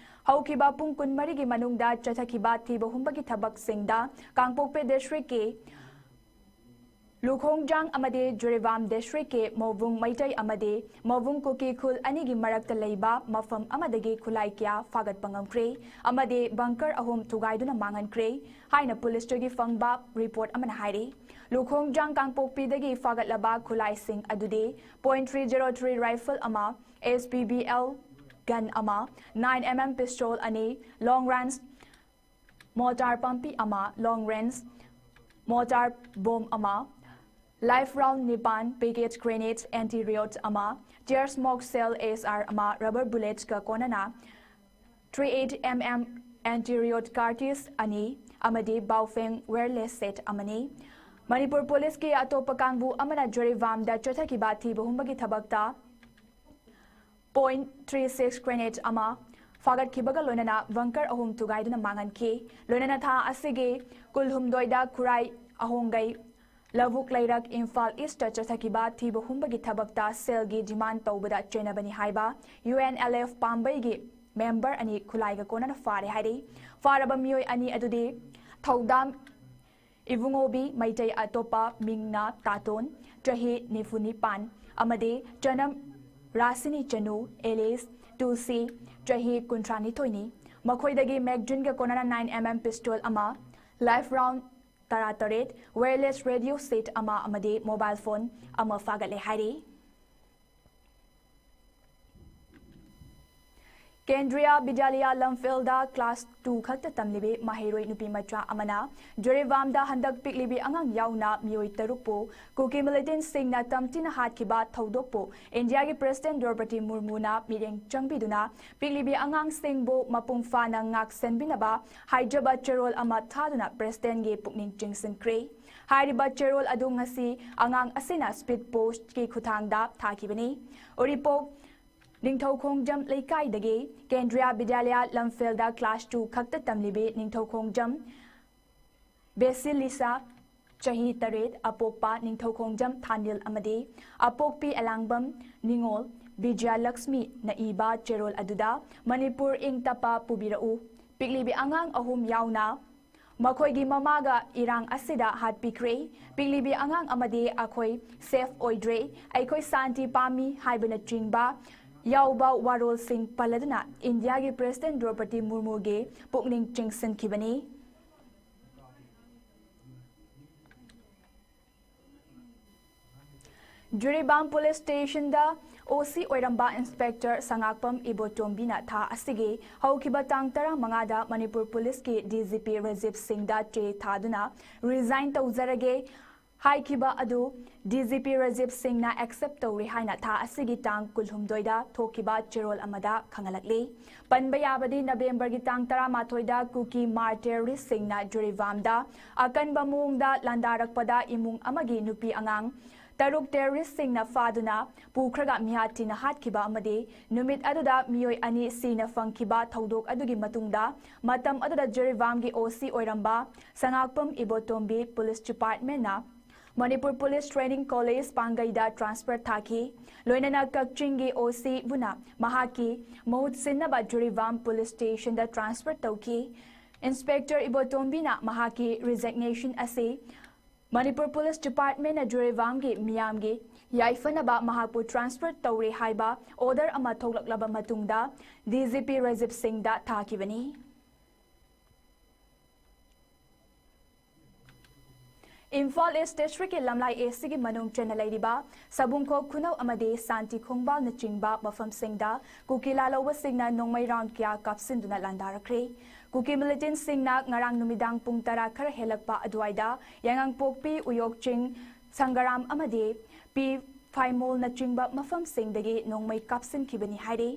ꯍꯧꯈꯤꯕ ꯄꯨꯡ ꯀꯨꯟꯃꯔꯤꯒꯤ ꯃꯅꯨꯡꯗ ꯆꯠꯊꯈꯤꯕ ꯊꯤꯕ ꯍꯨꯝꯕꯒꯤ ꯊꯕꯛꯁꯤꯡꯗ ꯀꯥꯡꯄꯣꯛꯄꯤ districtꯀꯤ ꯂꯨꯈꯣꯡꯖꯥꯡ ꯑꯃꯗꯤ ꯖꯤꯔꯤꯕꯥꯝ districtꯀꯤ ꯃꯣꯕꯨꯡ ꯃꯩꯇꯩ ꯑꯃꯗꯤ ꯃꯣꯕꯨꯡ ꯀꯨꯀꯤ ꯈꯨꯜ ꯑꯅꯤꯒꯤ ꯃꯔꯛꯇ ꯂꯩꯕ ꯃꯐꯝ ꯑꯃꯗꯒꯤ ꯈꯨꯠꯂꯥꯏ ꯀꯌꯥ ꯐꯥꯒꯠꯄ ꯉꯝꯈ꯭ꯔꯦ ꯑꯃꯗꯤ bunker ꯑꯍꯨꯝ ꯊꯨꯒꯥꯏꯗꯨꯅ ꯃꯥꯡꯍꯟꯈ꯭ꯔꯦ ꯍꯥꯏꯅ policeꯇꯒꯤ ꯐꯪꯕ report ꯑꯃꯅ ꯍꯥꯏꯔꯤ꯫ ꯂꯨꯈꯣꯡꯖꯥꯡ ꯀꯥꯡꯄꯣꯛꯄꯤꯗꯒꯤ ꯐꯥꯒꯠꯂꯕ ꯈꯨꯠꯂꯥꯏꯁꯤꯡ ꯑꯗꯨꯗꯤ point three zero three rifle ꯑꯃ, S P B L gun ꯑꯃ, nine M M pistol ꯑꯅꯤ, long range mortar ꯄꯥꯝꯕꯤ ꯑꯃ, long range mortar bomb ꯑꯃ, live round ꯅꯤꯄꯥꯟ, package grenade, anti-riot ꯑꯃ, tear smoke shell A S R ꯑꯃ, rubber bulletsꯀ ꯀꯣꯟꯅꯅ three eight M M anti-riot cartridge ꯑꯅꯤ ꯑꯃꯗꯤ Baofeng wireless set ꯑꯃꯅꯤ꯫ ꯃꯅꯤꯄꯨꯔ policeꯀꯤ ꯑꯇꯣꯞꯄ ꯀꯥꯡꯕꯨ ꯑꯃꯅ ꯖꯤꯔꯤꯕꯥꯝꯗ ꯆꯠꯊꯈꯤꯕ ꯊꯤꯕ ꯍꯨꯝꯕꯒꯤ ꯊꯕꯛꯇ point three six grenade ꯑꯃ ꯐꯥꯒꯠꯈꯤꯕꯒ ꯂꯣꯏꯅꯅ bunker ꯑꯍꯨꯝ ꯊꯨꯒꯥꯏꯗꯨꯅ ꯃꯥꯡꯍꯟꯈꯤ꯫ ꯂꯣꯏꯅꯅ ꯊꯥ ꯑꯁꯤꯒꯤ ꯀꯨꯟꯍꯨꯝꯗꯣꯏꯗ ꯈꯨꯔꯥꯏ ꯑꯍꯣꯡꯒꯩ ꯂꯧꯕꯨꯛ ꯂꯩꯔꯛ ꯏꯝꯐꯥꯜ ꯏꯁꯇ ꯆꯠꯊꯈꯤꯕ ꯊꯤꯕ ꯍꯨꯝꯕꯒꯤ ꯊꯕꯛꯇ ꯁꯦꯜꯒꯤ ꯗꯤꯃꯥꯟ ꯇꯧꯕꯗ ꯆꯦꯟꯅꯕꯅꯤ ꯍꯥꯏꯕ ꯌꯨ ꯑꯦꯟ ꯑꯦꯜ ꯑꯦꯐ ꯄꯥꯝꯕꯩꯒꯤ ꯃꯦꯝꯕꯔ ꯑꯅꯤ ꯈꯨꯠꯂꯥꯏꯒ ꯀꯣꯟꯅꯅ ꯐꯥꯔꯦ ꯍꯥꯏꯔꯤ꯫ ꯐꯥꯔꯕ ꯃꯤꯑꯣꯏ ꯑꯅꯤ ꯑꯗꯨꯗꯤ ꯊꯧꯗꯥꯝ ꯏꯕꯨꯡꯉꯣꯕꯤ ꯃꯩꯇꯩ ꯑꯇꯣꯞꯄ ꯃꯤꯡꯅ ꯇꯥꯇꯣꯟ, ꯆꯍꯤ ꯅꯤꯐꯨ ꯅꯤꯄꯥꯟ, ꯑꯃꯗꯤ ꯆꯅꯝ ꯔꯥꯁꯤꯅꯤ ꯆꯅꯨ ꯑꯦꯂꯤꯁ ꯇꯨꯜꯁꯤ, ꯆꯍꯤ ꯀꯨꯟꯊ꯭ꯔꯥ ꯅꯤꯊꯣꯏꯅꯤ꯫ ꯃꯈꯣꯏꯗꯒꯤ ꯃꯦꯒꯖꯤꯟꯒ ꯀꯣꯟꯅꯅ ꯅꯥꯏꯟ ꯑꯦꯝ ꯑꯦꯝ ꯄꯤꯁꯇꯣꯜ ꯑꯃ, ꯂꯥꯏꯐ ꯔꯥꯎꯟ ꯇꯔꯥ ꯇꯔꯦꯠ, ꯋꯥꯌꯔꯂꯦꯁ ꯔꯦꯗꯤꯑꯣ ꯁꯦꯠ ꯑꯃ ꯑꯃꯗꯤ ꯃꯣꯕꯥꯏꯜ ꯐꯣꯟ ꯑꯃ ꯐꯥꯒꯠꯂꯦ ꯍꯥꯏꯔꯤ꯫ ꯀꯦꯟꯗ꯭ꯔꯤꯌꯥ ꯕꯤꯗ꯭ꯌꯥꯂꯌꯥ ꯂꯝꯐꯦꯜꯗ ꯀ꯭ꯂꯥꯁ ꯇꯨ ꯈꯛꯇ ꯇꯝꯂꯤꯕꯤ ꯃꯍꯩꯔꯣꯏ ꯅꯨꯄꯤ ꯃꯆꯥ ꯑꯃꯅ ꯖꯤꯔꯤꯕꯥꯝꯗ ꯍꯟꯗꯛ ꯄꯤꯛꯂꯤꯕꯤ ꯑꯉꯥꯡ ꯌꯥꯎꯅ ꯃꯤꯑꯣꯏ ꯇꯔꯨꯛꯄꯨ ꯀꯨꯀꯤ ꯃꯤꯂꯤꯇꯦꯟꯠꯁꯤꯡꯅ ꯇꯝꯊꯤꯅ ꯍꯥꯠꯈꯤꯕ ꯊꯧꯗꯣꯛꯄꯨ ꯏꯟꯗꯤꯌꯥꯒꯤ ꯄ꯭ꯔꯦꯁꯤꯗꯦꯟꯠ ꯗ꯭ꯔꯧꯄꯗꯤ ꯃꯨꯔꯃꯨꯅ ꯃꯤꯠꯌꯦꯡ ꯆꯪꯕꯤꯗꯨꯅ ꯄꯤꯛꯂꯤꯕꯤ ꯑꯉꯥꯡꯁꯤꯡꯕꯨ ꯃꯄꯨꯡ ꯐꯥꯅ ꯉꯥꯛꯁꯦꯟꯕꯤꯅꯕ ꯍꯥꯏꯖꯕ ꯆꯦꯔꯣꯜ ꯑꯃ ꯊꯥꯗꯨꯅ ꯄ꯭ꯔꯦꯁꯤꯗꯦꯟꯠꯒꯤ ꯄꯨꯛꯅꯤꯡ ꯆꯤꯡꯁꯤꯟꯈ꯭ꯔꯦ꯫ ꯍꯥꯏꯔꯤꯕ ꯆꯦꯔꯣꯜ ꯑꯗꯨ ꯉꯁꯤ ꯑꯉꯥꯡ ꯑꯁꯤꯅ ꯁ꯭ꯄꯤꯗ ꯄꯣꯁ꯭ꯠꯀꯤ ꯈꯨꯠꯊꯥꯡꯗ ꯊꯥꯈꯤꯕꯅꯤ꯫ ꯎꯔꯤꯄꯣꯛ ꯅꯤꯡꯊꯧꯈꯣꯡꯖꯝ ꯂꯩꯀꯥꯏꯗꯒꯤ ꯀꯦꯟꯗ꯭ꯔꯤꯌꯥ ꯕꯤꯗ꯭ꯌꯥꯂꯌꯥ ꯂꯝꯐꯦꯜꯗ ꯀ꯭ꯂꯥꯁ ꯇꯨ ꯈꯛꯇ ꯇꯝꯂꯤꯕꯤ ꯅꯤꯡꯊꯧꯈꯣꯡꯖꯝ ꯕꯦꯁꯤꯂꯤꯁꯥ, ꯆꯍꯤ ꯇꯔꯦꯠ, ꯑꯄꯣꯛꯄ ꯅꯤꯡꯊꯧꯈꯣꯡꯖꯝ ꯊꯥꯅꯤꯜ ꯑꯃꯗꯤ ꯑꯄꯣꯛꯄꯤ ꯑꯦꯂꯥꯡꯕꯝ ꯅꯤꯉꯣꯜ ꯕꯤꯖꯌꯂꯛꯁꯃꯤꯅ ꯏꯕ ꯆꯦꯔꯣꯜ ꯑꯗꯨꯗ ꯃꯅꯤꯄꯨꯔ ꯏꯪ ꯇꯞꯄ ꯄꯨꯕꯤꯔꯛꯎ, ꯄꯤꯛꯂꯤꯕꯤ ꯑꯉꯥꯡ ꯑꯍꯨꯝ ꯌꯥꯎꯅ ꯃꯈꯣꯏꯒꯤ ꯃꯃꯥꯒ ꯏꯔꯥꯡ ꯑꯁꯤꯗ ꯍꯥꯠꯄꯤꯈ꯭ꯔꯦ꯫ ꯄꯤꯛꯂꯤꯕꯤ ꯑꯉꯥꯡ ꯑꯃꯗꯤ ꯑꯩꯈꯣꯏ ꯁꯦꯐ ꯑꯣꯏꯗ꯭ꯔꯦ, ꯑꯩꯈꯣꯏ ꯁꯥꯟꯇꯤ ꯄꯥꯝꯃꯤ ꯍꯥꯏꯕꯅꯆꯤꯡꯕ ꯌꯥꯎꯕ ꯋꯥꯔꯣꯜꯁꯤꯡ ꯄꯜꯂꯗꯨꯅ ꯏꯟꯗꯤꯌꯥꯒꯤ ꯄ꯭ꯔꯦꯁꯤꯗꯦꯟꯠ ꯗ꯭ꯔꯧꯄꯗꯤ ꯃꯨꯔꯃꯨꯒꯤ ꯄꯨꯛꯅꯤꯡ ꯆꯤꯡꯁꯤꯟꯈꯤꯕꯅꯤ꯫ ꯖꯤꯔꯤꯕꯥꯝ ꯄꯨꯂꯤꯁ ꯁ꯭ꯇꯦꯁꯟꯗ ꯑꯣ ꯁꯤ ꯑꯣꯏꯔꯝꯕ ꯏꯟꯁꯄꯦꯛꯇꯔ ꯁꯉꯥꯛꯄꯝ ꯏꯕꯣꯇꯣꯝꯕꯤꯅ ꯊꯥ ꯑꯁꯤꯒꯤ ꯍꯧꯈꯤꯕ ꯇꯥꯡ ꯇꯔꯥꯃꯉꯥꯗ ꯃꯅꯤꯄꯨꯔ ꯄꯨꯂꯤꯁꯀꯤ ꯗꯤ ꯖꯤ ꯄꯤ ꯔꯥꯖꯤꯕ ꯁꯤꯡꯗ ꯆꯦ ꯊꯥꯗꯨꯅ ꯔꯤꯖꯥꯏꯟ ꯇꯧꯖꯔꯒꯦ ꯍꯥꯏꯈꯤꯕ ꯑꯗꯨ ꯗꯤ ꯖꯤ ꯄꯤ ꯔꯥꯖꯤꯕ ꯁꯤꯡꯅ ꯑꯦꯛꯁꯦꯞ ꯇꯧꯔꯦ ꯍꯥꯏꯅ ꯊꯥ ꯑꯁꯤꯒꯤ ꯇꯥꯡ ꯀꯨꯟꯍꯨꯝꯗꯣꯏꯗ ꯊꯣꯛꯈꯤꯕ ꯆꯦꯔꯣꯜ ꯑꯃꯗ ꯈꯪꯍꯜꯂꯛꯂꯤ꯫ ꯄꯟꯕ ꯌꯥꯕꯗꯤ ꯅꯕꯦꯝꯕꯔꯒꯤ ꯇꯥꯡ ꯇꯔꯥꯃꯥꯊꯣꯏꯗ ꯀꯨꯀꯤ ꯃꯥꯔ ꯇꯦꯔꯣꯔꯤꯁꯁꯤꯡꯅ ꯖꯤꯔꯤꯕꯥꯝꯗ ꯑꯀꯟꯕ ꯃꯑꯣꯡꯗ ꯂꯥꯟꯗꯥꯔꯛꯄꯗ ꯏꯃꯨꯡ ꯑꯃꯒꯤ ꯅꯨꯄꯤ ꯑꯉꯥꯡ ꯇꯔꯨꯛ ꯇꯦꯔꯣꯔꯤꯁꯁꯤꯡꯅ ꯐꯥꯗꯨꯅ ꯄꯨꯈ꯭ꯔꯒ ꯃꯤꯍꯥꯠ ꯊꯤꯅ ꯍꯥꯠꯈꯤꯕ ꯑꯃꯗꯤ ꯅꯨꯃꯤꯠ ꯑꯗꯨꯗ ꯃꯤꯑꯣꯏ ꯑꯅꯤ ꯁꯤꯅ ꯐꯪꯈꯤꯕ ꯊꯧꯗꯣꯛ ꯑꯗꯨꯒꯤ ꯃꯇꯨꯡꯗ ꯃꯇꯝ ꯑꯗꯨꯗ ꯖꯤꯔꯤꯕꯥꯝꯒꯤ ꯑꯣ ꯁꯤ ꯑꯣꯏꯔꯝꯕ ꯁꯉꯥꯛꯄꯝ ꯏꯕꯣꯇꯣꯝꯕꯤ ꯄꯨꯂꯤꯁ ꯗꯤꯄꯥꯔꯠꯃꯦꯟꯠꯅ ꯃꯅꯤꯄꯨꯔ ꯄꯨꯂꯤꯁ ꯇ꯭ꯔꯦꯅꯤꯡ ꯀꯣꯂꯦꯖ ꯄꯥꯡꯒꯩꯗ ꯇ꯭ꯔꯥꯟꯁꯐꯔ ꯊꯥꯈꯤ꯫ ꯂꯣꯏꯅꯅ ꯀꯛꯆꯤꯡꯒꯤ ꯑꯣ ꯁꯤ ꯕꯨꯅ ꯃꯍꯥꯛꯀꯤ ꯃꯍꯨꯠ ꯁꯤꯟꯅꯕ ꯖꯤꯔꯤꯕꯥꯝ ꯄꯨꯂꯤꯁ ꯁ꯭ꯇꯦꯁꯟꯗ ꯇ꯭ꯔꯥꯟꯁꯐꯔ ꯇꯧꯈꯤ꯫ ꯏꯟꯁꯄꯦꯛꯇꯔ ꯏꯕꯣꯇꯣꯝꯕꯤꯅ ꯃꯍꯥꯛꯀꯤ ꯔꯤꯖꯤꯒꯅꯦꯁꯟ ꯑꯁꯤ ꯃꯅꯤꯄꯨꯔ ꯄꯨꯂꯤꯁ ꯗꯤꯄꯥꯔꯠꯃꯦꯟꯅ ꯖꯤꯔꯤꯕꯥꯝꯒꯤ ꯃꯤꯌꯥꯝꯒꯤ ꯌꯥꯏꯐꯅꯕ ꯃꯍꯥꯛꯄꯨ ꯇ꯭ꯔꯥꯟꯁꯐꯔ ꯇꯧꯔꯦ ꯍꯥꯏꯕ ꯑꯣꯔꯗꯔ ꯑꯃ ꯊꯣꯛꯂꯛꯂꯕ ꯃꯇꯨꯡꯗ ꯗꯤ ꯖꯤ ꯄꯤ ꯔꯥꯖꯤꯕ ꯁꯤꯡꯗ ꯊꯥꯈꯤꯕꯅꯤ꯫ ꯏꯝꯐꯥꯜ ꯏꯁ ꯗꯤꯁꯇ꯭ꯔꯤꯛꯀꯤ ꯂꯝꯂꯥꯏ ꯑꯦ ꯁꯤꯒꯤ ꯃꯅꯨꯡ ꯆꯟꯅ ꯂꯩꯔꯤꯕ ꯁꯕꯨꯡꯈꯣꯛ ꯈꯨꯅꯧ ꯑꯃꯗꯤ ꯁꯥꯟꯇꯤ ꯈꯣꯡꯕꯥꯜꯅꯆꯤꯡꯕ ꯃꯐꯝꯁꯤꯡꯗ ꯀꯨꯀꯤ ꯂꯥꯜꯍꯧꯕꯁꯤꯡꯅ ꯅꯣꯡꯃꯩ ꯔꯥꯎꯟ ꯀꯌꯥ ꯀꯥꯞꯁꯤꯟꯗꯨꯅ ꯂꯥꯟꯗꯥꯔꯛꯈ꯭ꯔꯦ꯫ ꯀꯨꯀꯤ ꯃꯤꯂꯤꯇꯦꯟꯁꯤꯡꯅ ꯉꯔꯥꯡ ꯅꯨꯃꯤꯗꯥꯡ ꯄꯨꯡ ꯇꯔꯥ ꯈꯔ ꯍꯦꯜꯂꯛꯄ ꯑꯗꯨꯋꯥꯏꯗ ꯌꯥꯉꯥꯡꯄꯣꯛꯄꯤ, ꯎꯌꯣꯛ ꯆꯤꯡ, ꯁꯪꯒꯔꯥꯝ ꯑꯃꯗꯤ ꯄꯤ ꯐꯥꯏꯃꯣꯜꯅꯆꯤꯡꯕ ꯃꯐꯝꯁꯤꯡꯗꯒꯤ ꯅꯣꯡꯃꯩ ꯀꯥꯞꯁꯤꯟꯈꯤꯕꯅꯤ ꯍꯥꯏꯔꯤ꯫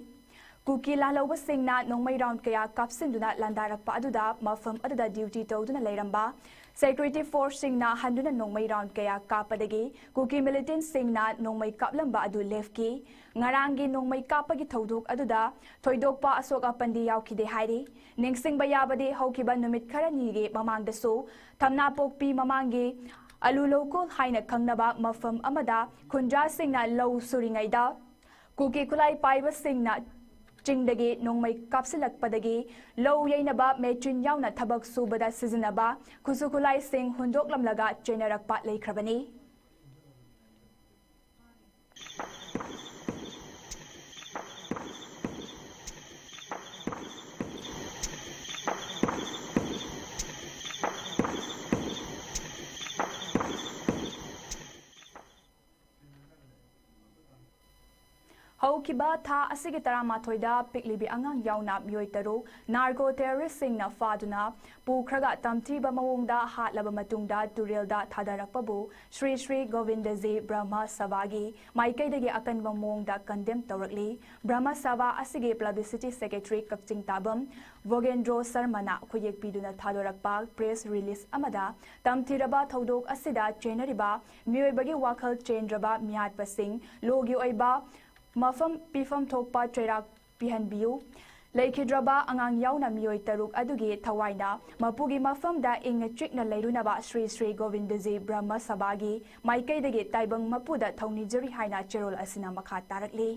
ꯀꯨꯀꯤ ꯂꯥꯜꯍꯧꯕꯁꯤꯡꯅ ꯅꯣꯡꯃꯩ ꯔꯥꯎꯟ ꯀꯌꯥ ꯀꯥꯞꯁꯤꯟꯗꯨꯅ ꯂꯥꯟꯗꯥꯔꯛꯄ ꯑꯗꯨꯗ ꯃꯐꯝ ꯑꯗꯨꯗ ꯗ꯭ꯌꯨꯇꯤ ꯇꯧꯗꯨꯅ ꯂꯩꯔꯝꯕ ꯁꯦꯀ꯭ꯌꯨꯔꯤꯇꯤ ꯐꯣꯔꯁꯁꯤꯡꯅ ꯍꯟꯗꯨꯅ ꯅꯣꯡꯃꯩ ꯔꯥꯎꯟ ꯀꯌꯥ ꯀꯥꯞꯄꯗꯒꯤ ꯀꯨꯀꯤ ꯃꯤꯂꯤꯇꯦꯟꯁꯤꯡꯅ ꯅꯣꯡꯃꯩ ꯀꯥꯞꯂꯝꯕ ꯑꯗꯨ ꯂꯦꯞꯈꯤ꯫ ꯉꯔꯥꯡꯒꯤ ꯅꯣꯡꯃꯩ ꯀꯥꯞꯄꯒꯤ ꯊꯧꯗꯣꯛ ꯑꯗꯨꯗ ꯊꯣꯏꯗꯣꯛꯄ ꯑꯁꯣꯛ ꯑꯄꯟꯗꯤ ꯌꯥꯎꯈꯤꯗꯦ ꯍꯥꯏꯔꯤ꯫ ꯅꯤꯡꯁꯤꯡꯕ ꯌꯥꯕꯗꯤ ꯍꯧꯈꯤꯕ ꯅꯨꯃꯤꯠ ꯈꯔꯅꯤꯒꯤ ꯃꯃꯥꯡꯗꯁꯨ ꯊꯝꯅꯥꯄꯣꯛꯄꯤ ꯃꯃꯥꯡꯒꯤ ꯑꯂꯨ ꯂꯧꯀꯣꯜ ꯍꯥꯏꯅ ꯈꯪꯅꯕ ꯃꯐꯝ ꯑꯃꯗ ꯈꯨꯟꯖꯥꯁꯤꯡꯅ ꯂꯧ ꯁꯨꯔꯤꯉꯩꯗ ꯀꯨꯀꯤ ꯈꯨꯠꯂꯥꯏ ꯄꯥꯏꯕꯁꯤꯡꯅ ꯆꯤꯡꯗꯒꯤ ꯅꯣꯡꯃꯩ ꯀꯥꯞꯁꯤꯜꯂꯛꯄꯗꯒꯤ ꯂꯧ ꯌꯩꯅꯕ ꯃꯦꯆꯤꯟ ꯌꯥꯎꯅ ꯊꯕꯛ ꯁꯨꯕꯗ ꯁꯤꯖꯤꯟꯅꯕ ꯈꯨꯠꯁꯨ ꯈꯨꯠꯂꯥꯏꯁꯤꯡ ꯍꯨꯟꯗꯣꯛꯂꯝꯂꯒ ꯆꯦꯟꯅꯔꯛꯄ ꯂꯩꯈ꯭ꯔꯕꯅꯤ꯫ ꯍꯧꯈꯤꯕ ꯊꯥ ꯑꯁꯤꯒꯤ ꯇꯔꯥꯃꯥꯊꯣꯏꯗ ꯄꯤꯛꯂꯤꯕꯤ ꯑꯉꯥꯡ ꯌꯥꯎꯅ ꯃꯤꯑꯣꯏ ꯇꯔꯨꯛ ꯅꯥꯔꯀꯣ ꯇꯦꯔꯣꯔꯤꯁ꯭ꯠꯁꯤꯡꯅ ꯐꯥꯗꯨꯅ ꯄꯨꯈ꯭ꯔꯒ ꯇꯝꯊꯤꯕ ꯃꯑꯣꯡꯗ ꯍꯥꯠꯂꯕ ꯃꯇꯨꯡꯗ ꯇꯨꯔꯦꯜꯗ ꯊꯥꯗꯔꯛꯄꯕꯨ ꯁ꯭ꯔꯤ ꯁ꯭ꯔꯤ ꯒꯣꯕꯤꯟꯗꯖꯤ ꯕ꯭ꯔꯍꯃ ꯁꯚꯥꯒꯤ ꯃꯥꯏꯀꯩꯗꯒꯤ ꯑꯀꯟꯕ ꯃꯑꯣꯡꯗ ꯀꯟꯗꯦꯝ ꯇꯧꯔꯛꯂꯤ꯫ ꯕ꯭ꯔꯍꯃ ꯁꯚꯥ ꯑꯁꯤꯒꯤ ꯄꯕ꯭ꯂꯤꯁꯤꯇꯤ ꯁꯦꯀ꯭ꯔꯦꯇꯔꯤ ꯀꯛꯆꯤꯡ ꯇꯥꯕꯝ ꯚꯣꯒꯦꯟꯗ꯭ꯔꯣ ꯁꯔꯃꯅ ꯈꯨꯌꯦꯛ ꯄꯤꯗꯨꯅ ꯊꯥꯗꯣꯔꯛꯄ ꯄ꯭ꯔꯦꯁ ꯔꯤꯂꯤꯖ ꯑꯃꯗ ꯇꯝꯊꯤꯔꯕ ꯊꯧꯗꯣꯛ ꯑꯁꯤꯗ ꯆꯦꯟꯅꯔꯤꯕ ꯃꯤꯑꯣꯏꯕꯒꯤ ꯋꯥꯈꯜ ꯆꯦꯟꯗ꯭ꯔꯕ ꯃꯤꯍꯥꯠꯄꯁꯤꯡ ꯂꯣꯒꯤ ꯑꯣꯏꯕ ꯃꯐꯝ ꯄꯤꯐꯝ ꯊꯣꯛꯄ ꯆꯩꯔꯥꯛ ꯄꯤꯍꯟꯕꯤꯌꯨ꯫ ꯂꯩꯈꯤꯗ꯭ꯔꯕ ꯑꯉꯥꯡ ꯌꯥꯎꯅ ꯃꯤꯑꯣꯏ ꯇꯔꯨꯛ ꯑꯗꯨꯒꯤ ꯊꯋꯥꯏꯅ ꯃꯄꯨꯒꯤ ꯃꯐꯝꯗ ꯏꯪꯅ ꯆꯤꯛꯅ ꯂꯩꯔꯨꯅꯕ ꯁ꯭ꯔꯤ ꯁ꯭ꯔꯤ ꯒꯣꯕꯤꯟꯗꯖꯤ ꯕ꯭ꯔꯍꯃ ꯁꯚꯥꯒꯤ ꯃꯥꯏꯀꯩꯗꯒꯤ ꯇꯥꯏꯕꯪ ꯃꯄꯨꯗ ꯊꯧꯅꯤꯖꯔꯤ ꯍꯥꯏꯅ ꯆꯦꯔꯣꯜ ꯑꯁꯤꯅ ꯃꯈꯥ ꯇꯥꯔꯛꯂꯤ꯫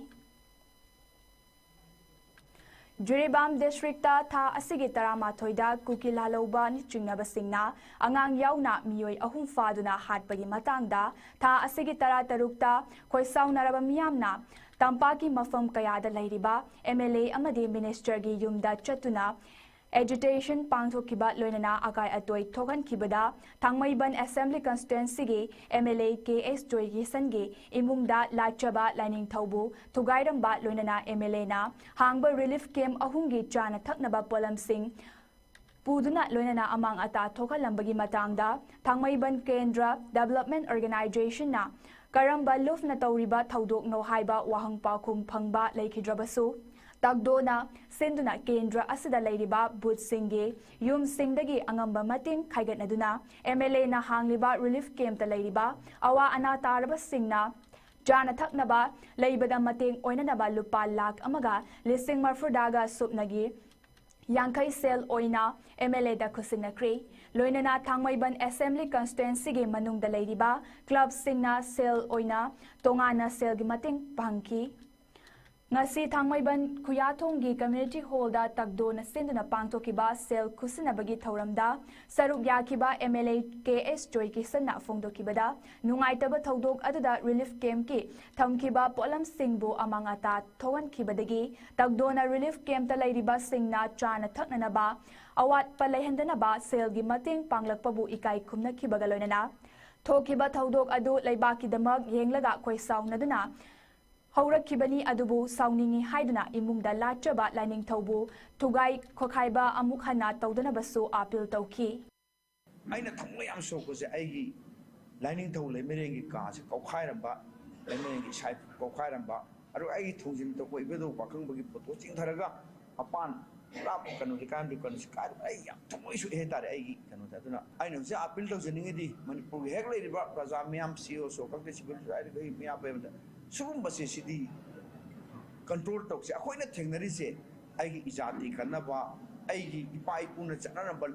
ꯖꯤꯔꯤꯕꯥꯝ ꯗꯤꯁꯇ꯭ꯔꯤꯛꯇ ꯊꯥ ꯑꯁꯤꯒꯤ ꯇꯔꯥꯃꯥꯊꯣꯏꯗ ꯀꯨꯀꯤ ꯂꯥꯜꯍꯧꯕ ꯆꯤꯡꯅꯕꯁꯤꯡꯅ ꯑꯉꯥꯡ ꯌꯥꯎꯅ ꯃꯤꯑꯣꯏ ꯑꯍꯨꯝ ꯐꯥꯗꯨꯅ ꯍꯥꯠꯄꯒꯤ ꯃꯇꯥꯡꯗ ꯊꯥ ꯑꯁꯤꯒꯤ ꯇꯔꯥꯇꯔꯨꯛꯇ ꯈꯣꯏꯁꯥꯎꯅꯔꯕ ꯃꯤꯌꯥꯝꯅ ꯇꯝꯄꯥꯛꯀꯤ ꯃꯐꯝ ꯀꯌꯥꯗ ꯂꯩꯔꯤꯕ ꯑꯦꯝ ꯑꯦꯜ ꯑꯦ ꯑꯃꯗꯤ ꯃꯤꯅꯤꯁꯇꯔꯒꯤ ꯌꯨꯝꯗ ꯆꯠꯇꯨꯅ ꯑꯦꯖꯤꯇꯦꯁꯟ ꯄꯥꯡꯊꯣꯛꯈꯤꯕ ꯂꯣꯏꯅꯅ ꯑꯀꯥꯏ ꯑꯇꯣꯏ ꯊꯣꯛꯍꯟꯈꯤꯕꯗ ꯊꯥꯡꯃꯩꯕꯟ ꯑꯦꯁꯦꯝꯕ꯭ꯂꯤ ꯀꯟꯁꯇꯤꯇ꯭ꯋꯦꯟꯁꯤꯒꯤ M L A K S ꯖꯣꯏꯀꯤꯁꯟꯒꯤ ꯏꯃꯨꯡꯗ ꯂꯥꯠꯆꯕ ꯂꯥꯏꯅꯤꯡꯊꯧꯕꯨ ꯊꯨꯒꯥꯏꯔꯝꯕ ꯂꯣꯏꯅꯅ ꯑꯦꯝ ꯑꯦꯜ ꯑꯦꯅ ꯍꯥꯡꯕ ꯔꯤꯂꯤꯐ ꯀꯦꯝꯞ ꯑꯍꯨꯝꯒꯤ ꯆꯥꯅ ꯊꯛꯅꯕ ꯄꯣꯠꯂꯝꯁꯤꯡ ꯄꯨꯗꯨꯅ ꯂꯣꯏꯅꯅ ꯑꯃꯥꯡ ꯑꯇꯥ ꯊꯣꯛꯍꯜꯂꯝꯕꯒꯤ ꯃꯇꯥꯡꯗ ꯊꯥꯡꯃꯩꯕꯟ ꯀꯦꯟꯗ꯭ꯔ ꯗꯦꯕꯂꯞꯃꯦꯟ ꯑꯣꯔꯒꯅꯥꯏꯖꯦꯁꯟꯅ ꯀꯔꯝꯕ ꯂꯨꯞꯅ ꯇꯧꯔꯤꯕ ꯊꯧꯗꯣꯛꯅꯣ ꯍꯥꯏꯕ ꯋꯥꯍꯪ ꯄꯥꯎꯈꯨꯝ ꯐꯪꯕ ꯂꯩꯈꯤꯗ꯭ꯔꯕꯁꯨ, ꯇꯛꯗꯣꯅ ꯁꯤꯟꯗꯨꯅ ꯀꯦꯟꯗ꯭ꯔ ꯑꯁꯤꯗ ꯂꯩꯔꯤꯕ ꯕꯨꯠꯁꯤꯡꯒꯤ ꯌꯨꯝꯁꯤꯡꯗꯒꯤ ꯑꯉꯝꯕ ꯃꯇꯦꯡ ꯈꯥꯏꯒꯠꯅꯗꯨꯅ ꯑꯦꯝ ꯑꯦꯜ ꯑꯦꯅ ꯍꯥꯡꯂꯤꯕ ꯔꯤꯂꯤꯐ ꯀꯦꯝꯞꯇ ꯂꯩꯔꯤꯕ ꯑꯋꯥ ꯑꯅꯥ ꯇꯥꯔꯕꯁꯤꯡꯅ ꯆꯥꯅ ꯊꯛꯅꯕ ꯂꯩꯕꯗ ꯃꯇꯦꯡ ꯑꯣꯏꯅꯅꯕ ꯂꯨꯄꯥ ꯂꯥꯈ ꯑꯃꯒ ꯂꯤꯁꯤꯡ ꯃꯔꯐꯨꯇꯔꯥꯒ ꯁꯨꯞꯅꯒꯤ ꯌꯥꯡꯈꯩ ꯁꯦꯜ ꯑꯣꯏꯅ ꯑꯦꯝ ꯑꯦꯜ ꯑꯦꯗ ꯈꯨꯠꯁꯤꯟꯅꯈ꯭ꯔꯦ꯫ ꯂꯣꯏꯅꯅ ꯊꯥꯡꯃꯩꯕꯟ ꯑꯦꯁꯦꯝꯕ꯭ꯂꯤ ꯀꯟꯁꯇꯤꯇ꯭ꯋꯦꯟꯁꯤꯒꯤ ꯃꯅꯨꯡꯗ ꯂꯩꯔꯤꯕ ꯀ꯭ꯂꯕꯁꯤꯡꯅ ꯁꯦꯜ ꯑꯣꯏꯅ ꯇꯣꯉꯥꯟꯅ ꯁꯦꯜꯒꯤ ꯃꯇꯦꯡ ꯄꯥꯡꯈꯤ꯫ ꯉꯁꯤ ꯊꯥꯡꯃꯩꯕꯟ ꯈꯨꯌꯥꯊꯣꯡꯒꯤ ꯀꯝꯃ꯭ꯌꯨꯅꯤꯇꯤ ꯍꯣꯜꯗ ꯇꯛꯗꯣꯅ ꯁꯤꯟꯗꯨꯅ ꯄꯥꯡꯊꯣꯛꯈꯤꯕ ꯁꯦꯜ ꯈꯨꯠꯁꯤꯟꯅꯕꯒꯤ ꯊꯧꯔꯝꯗ ꯁꯔꯨꯛ ꯌꯥꯈꯤꯕ ꯑꯦꯝ ꯑꯦꯜ ꯑꯦ ꯀꯦ ꯑꯦꯁ ꯖꯣꯏꯀꯤꯁꯟꯅ ꯐꯣꯡꯗꯣꯛꯈꯤꯕꯗ, ꯅꯨꯡꯉꯥꯏꯇꯕ ꯊꯧꯗꯣꯛ ꯑꯗꯨꯗ ꯔꯤꯂꯤꯐ ꯀꯦꯝꯞꯀꯤ ꯊꯝꯈꯤꯕ ꯄꯣꯠꯂꯝꯁꯤꯡꯕꯨ ꯑꯃꯥꯡ ꯑꯇꯥ ꯊꯣꯛꯍꯟꯈꯤꯕꯗꯒꯤ ꯇꯛꯗꯣꯅ ꯔꯤꯂꯤꯐ ꯀꯦꯝꯞꯇ ꯂꯩꯔꯤꯕꯁꯤꯡꯅ ꯆꯥꯅ ꯊꯛꯅꯅꯕ ꯑꯋꯥꯠꯄ ꯂꯩꯍꯟꯗꯅꯕ ꯁꯦꯜꯒꯤ ꯃꯇꯦꯡ ꯄꯥꯡꯂꯛꯄꯕꯨ ꯏꯀꯥꯏ ꯈꯨꯝꯅꯈꯤꯕꯒ ꯂꯣꯏꯅꯅ ꯊꯣꯛꯈꯤꯕ ꯊꯧꯗꯣꯛ ꯑꯗꯨ ꯂꯩꯕꯥꯛꯀꯤꯗꯃꯛ ꯌꯦꯡꯂꯒ ꯈꯣꯏꯁꯥꯎꯅꯗꯨꯅ ꯍꯧꯔꯛꯈꯤꯕꯅꯤ, ꯑꯗꯨꯕꯨ ꯁꯥꯎꯅꯤꯡꯏ ꯍꯥꯏꯗꯨꯅ ꯏꯃꯨꯡꯗ ꯂꯥꯠꯆꯕ ꯂꯥꯏꯅꯤꯡꯊꯧꯕꯨ ꯊꯨꯒꯥꯏ ꯈꯣꯈꯥꯏꯕ ꯑꯃꯨꯛ ꯍꯟꯅ ꯇꯧꯗꯅꯕꯁꯨ ꯑꯥꯄꯤꯜ ꯇꯧꯈꯤ꯫ ꯑꯩꯅ ꯊꯃꯣꯏ ꯌꯥꯝ ꯁꯣꯛꯄꯁꯦ ꯑꯩꯒꯤ ꯂꯥꯏꯅꯤꯡꯊꯧ ꯂꯩꯃꯔꯦꯟꯒꯤ ꯀꯥꯁꯦ ꯀꯧꯈꯥꯏꯔꯝꯕ, ꯂꯩꯃꯔꯦꯟꯒꯤ ꯏꯁꯥ ꯏꯐꯨ ꯀꯧꯈꯥꯏꯔꯝꯕ, ꯑꯗꯨꯒ ꯑꯩꯒꯤ ꯊꯣꯡꯖꯤꯟ ꯇꯧꯕ ꯏꯕꯨꯙꯧ ꯄꯥꯈꯪꯕꯒꯤ ꯐꯣꯇꯣ ꯆꯤꯡꯊꯔꯒ ꯃꯄꯥꯟ ꯄꯨꯔꯥ ꯀꯩꯅꯣ ꯂꯩꯀꯥꯏ ꯑꯃꯗꯤ ꯀꯩꯅꯣꯁꯦ ꯀꯥꯏꯔꯒ ꯑꯩ ꯌꯥꯝ ꯊꯃꯣꯏ ꯁꯣꯛꯑꯦ ꯍꯥꯏꯇꯥꯔꯦ ꯑꯩꯒꯤ ꯀꯩꯅꯣꯗ꯫ ꯑꯗꯨꯅ ꯑꯩꯅ ꯍꯧꯖꯤꯛ ꯑꯥꯄꯤꯜ ꯇꯧꯖꯅꯤꯡꯉꯤꯗꯤ ꯃꯅꯤꯄꯨꯔꯒꯤ ꯍꯦꯛ ꯂꯩꯔꯤꯕ ꯄ꯭ꯔꯖꯥ ꯃꯤꯌꯥꯝ, ꯁꯤ ꯏ ꯑꯣ ꯁꯣ ꯈꯪꯗꯦ, ꯁꯤꯚꯤꯜ ꯁꯣꯁꯥꯏꯇꯤ ꯈꯪꯗꯦ, ꯃꯤꯌꯥꯝ ꯄꯨꯝꯅꯃꯛꯇ ꯁꯤꯒꯨꯝꯕꯁꯦ ꯁꯤꯗꯤ ꯀꯟꯇ꯭ꯔꯣꯜ ꯇꯧꯁꯦ꯫ ꯑꯩꯈꯣꯏꯅ ꯊꯦꯡꯅꯔꯤꯁꯦ ꯑꯩꯒꯤ ꯏꯖꯥꯇꯤ ꯀꯟꯅꯕ, ꯑꯩꯒꯤ ꯏꯄꯥ ꯏꯄꯨꯅ ꯆꯠꯅꯔꯝꯕ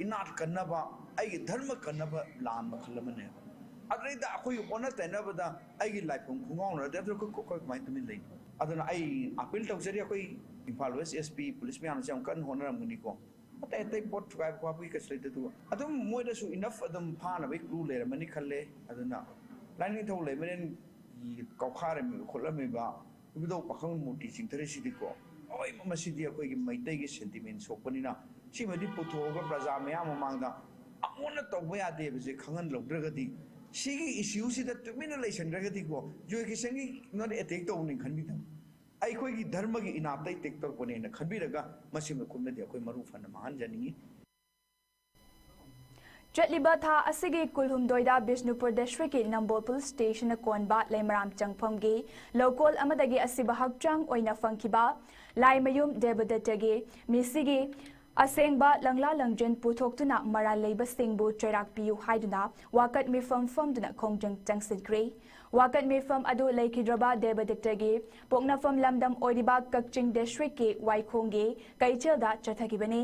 ꯏꯅꯥꯠ ꯀꯟꯅꯕ, ꯑꯩꯒꯤ ꯙꯔꯃ ꯀꯟꯅꯕ ꯂꯥꯟ ꯃꯈꯜ ꯑꯃꯅꯦꯕ꯫ ꯑꯗꯨꯗꯩꯗ ꯑꯩꯈꯣꯏꯒꯤ ꯑꯣꯟꯅ ꯇꯩꯅꯕꯗ ꯑꯩꯒꯤ ꯂꯥꯏꯐꯝ ꯈꯣꯡꯒꯥꯎꯅꯔꯗꯤ ꯑꯗꯨ ꯑꯩꯈꯣꯏ ꯑꯩꯈꯣꯏ ꯀꯃꯥꯏꯅ ꯇꯨꯃꯤꯟ ꯂꯩꯅꯤ? ꯑꯗꯨꯅ ꯑꯩ ꯑꯥꯄꯤꯜ ꯇꯧꯖꯔꯤ, ꯑꯩꯈꯣꯏ Imphal west S P police ꯃꯌꯥꯝꯅꯁꯨ ꯌꯥꯝ ꯀꯟꯅ ꯍꯣꯠꯅꯔꯝꯒꯅꯤꯀꯣ꯫ ꯑꯇꯩ ꯑꯇꯩ ꯄꯣꯠ ꯊꯨꯒꯥꯏꯕ ꯈꯣꯠꯄꯒꯤ ꯀꯩꯁꯨ ꯂꯩꯇꯦ, ꯑꯗꯨꯒ ꯑꯗꯨꯝ ꯃꯣꯏꯗꯁꯨ ꯏꯅꯐ ꯑꯗꯨꯝ ꯐꯥꯅꯕꯒꯤ ꯀ꯭ꯂꯨ ꯂꯩꯔꯝꯃꯅꯤ ꯈꯜꯂꯦ꯫ ꯑꯗꯨꯅ ꯂꯥꯏꯅꯤꯡꯊꯧ ꯂꯩꯃꯔꯦꯟꯒꯤ ꯀꯧꯈꯥꯔꯝꯃꯤꯕ ꯈꯣꯠꯂꯝꯃꯤꯕ ꯏꯕꯨꯙꯧ ꯄꯥꯈꯪ ꯃꯨꯔꯇꯤ ꯆꯤꯡꯊꯔꯤꯁꯤꯗꯤꯀꯣ, ꯑꯣꯏꯕ ꯃꯁꯤꯗꯤ ꯑꯩꯈꯣꯏꯒꯤ ꯃꯩꯇꯩꯒꯤ ꯁꯦꯟꯇꯤꯃꯦꯟ ꯁꯣꯛꯄꯅꯤꯅ ꯁꯤꯃꯗꯤ ꯄꯨꯊꯣꯛꯑꯒ ꯄ꯭ꯔꯖꯥ ꯃꯌꯥꯝ ꯃꯃꯥꯡꯗ ꯑꯃꯨꯛ ꯍꯟꯅ ꯇꯧꯕ ꯌꯥꯗꯦꯕꯁꯦ ꯈꯪꯍꯜꯍꯧꯗ꯭ꯔꯒꯗꯤ, ꯁꯤꯒꯤ ꯏꯁꯨꯁꯤꯗ ꯇꯨꯃꯤꯟꯅ ꯂꯩꯁꯟꯈ꯭ꯔꯒꯗꯤꯀꯣ, ꯖꯣꯏ ꯀꯤꯁꯟꯒꯤ ꯑꯩꯉꯣꯟꯗ ꯑꯦꯇꯦꯛ ꯇꯧꯕꯅꯤ ꯈꯟꯕꯤꯗꯕ, ꯑꯩꯈꯣꯏꯒꯤ ꯙꯔꯃꯒꯤ ꯏꯅꯥꯠꯇ ꯑꯦꯇꯦꯛ ꯇꯧꯔꯛꯄꯅꯦꯅ ꯈꯟꯕꯤꯔꯒ ꯃꯁꯤ ꯃꯈꯨꯝꯗꯗꯤ ꯑꯩꯈꯣꯏ ꯃꯔꯨ ꯐꯅ ꯃꯥꯡꯍꯟꯖꯅꯤꯡꯉꯤ꯫ ꯆꯠꯂꯤꯕ ꯊꯥ ꯑꯁꯤꯒꯤ ꯀꯨꯟꯍꯨꯝꯗꯣꯏꯗ ꯕꯤꯁꯅꯨꯄꯨꯔ ꯗꯤꯁꯇ꯭ꯔꯤꯛꯀꯤ ꯅꯝꯕꯣꯜ ꯄꯨꯂꯤꯁ ꯁ꯭ꯇꯦꯁꯟꯅ ꯀꯣꯟꯕ ꯂꯩꯃꯔꯥꯝ ꯆꯪꯐꯝꯒꯤ ꯂꯧꯀꯣꯜ ꯑꯃꯗꯒꯤ ꯑꯁꯤꯕ ꯍꯛꯆꯥꯡ ꯑꯣꯏꯅ ꯐꯪꯈꯤꯕ ꯂꯥꯏꯃꯌꯨꯝ ꯗꯦꯕꯗꯠꯇꯒꯤ ꯃꯤꯁꯤꯒꯤ ꯑꯁꯦꯡꯕ ꯂꯪꯂꯥ ꯂꯪꯖꯦꯟ ꯄꯨꯊꯣꯛꯇꯨꯅ ꯃꯔꯥꯜ ꯂꯩꯕꯁꯤꯡꯕꯨ ꯆꯩꯔꯥꯛ ꯄꯤꯌꯨ ꯍꯥꯏꯗꯨꯅ ꯋꯥꯀꯠ ꯃꯤꯐꯝ ꯐꯝꯗꯨꯅ ꯈꯣꯡꯖꯪ ꯆꯪꯁꯤꯟꯈ꯭ꯔꯦ꯫ ꯋꯥꯀꯠ ꯃꯤꯐꯝ ꯑꯗꯨ ꯂꯩꯈꯤꯗ꯭ꯔꯕ ꯗꯦꯕꯗꯠꯇꯒꯤ ꯄꯣꯛꯅꯐꯝ ꯂꯝꯗꯝ ꯑꯣꯏꯔꯤꯕ ꯀꯛꯆꯤꯡ ꯗꯤꯁꯇ꯭ꯔꯤꯛꯀꯤ ꯋꯥꯏꯈꯣꯡꯒꯤ ꯀꯩꯊꯦꯜꯗ ꯆꯠꯊꯈꯤꯕꯅꯤ꯫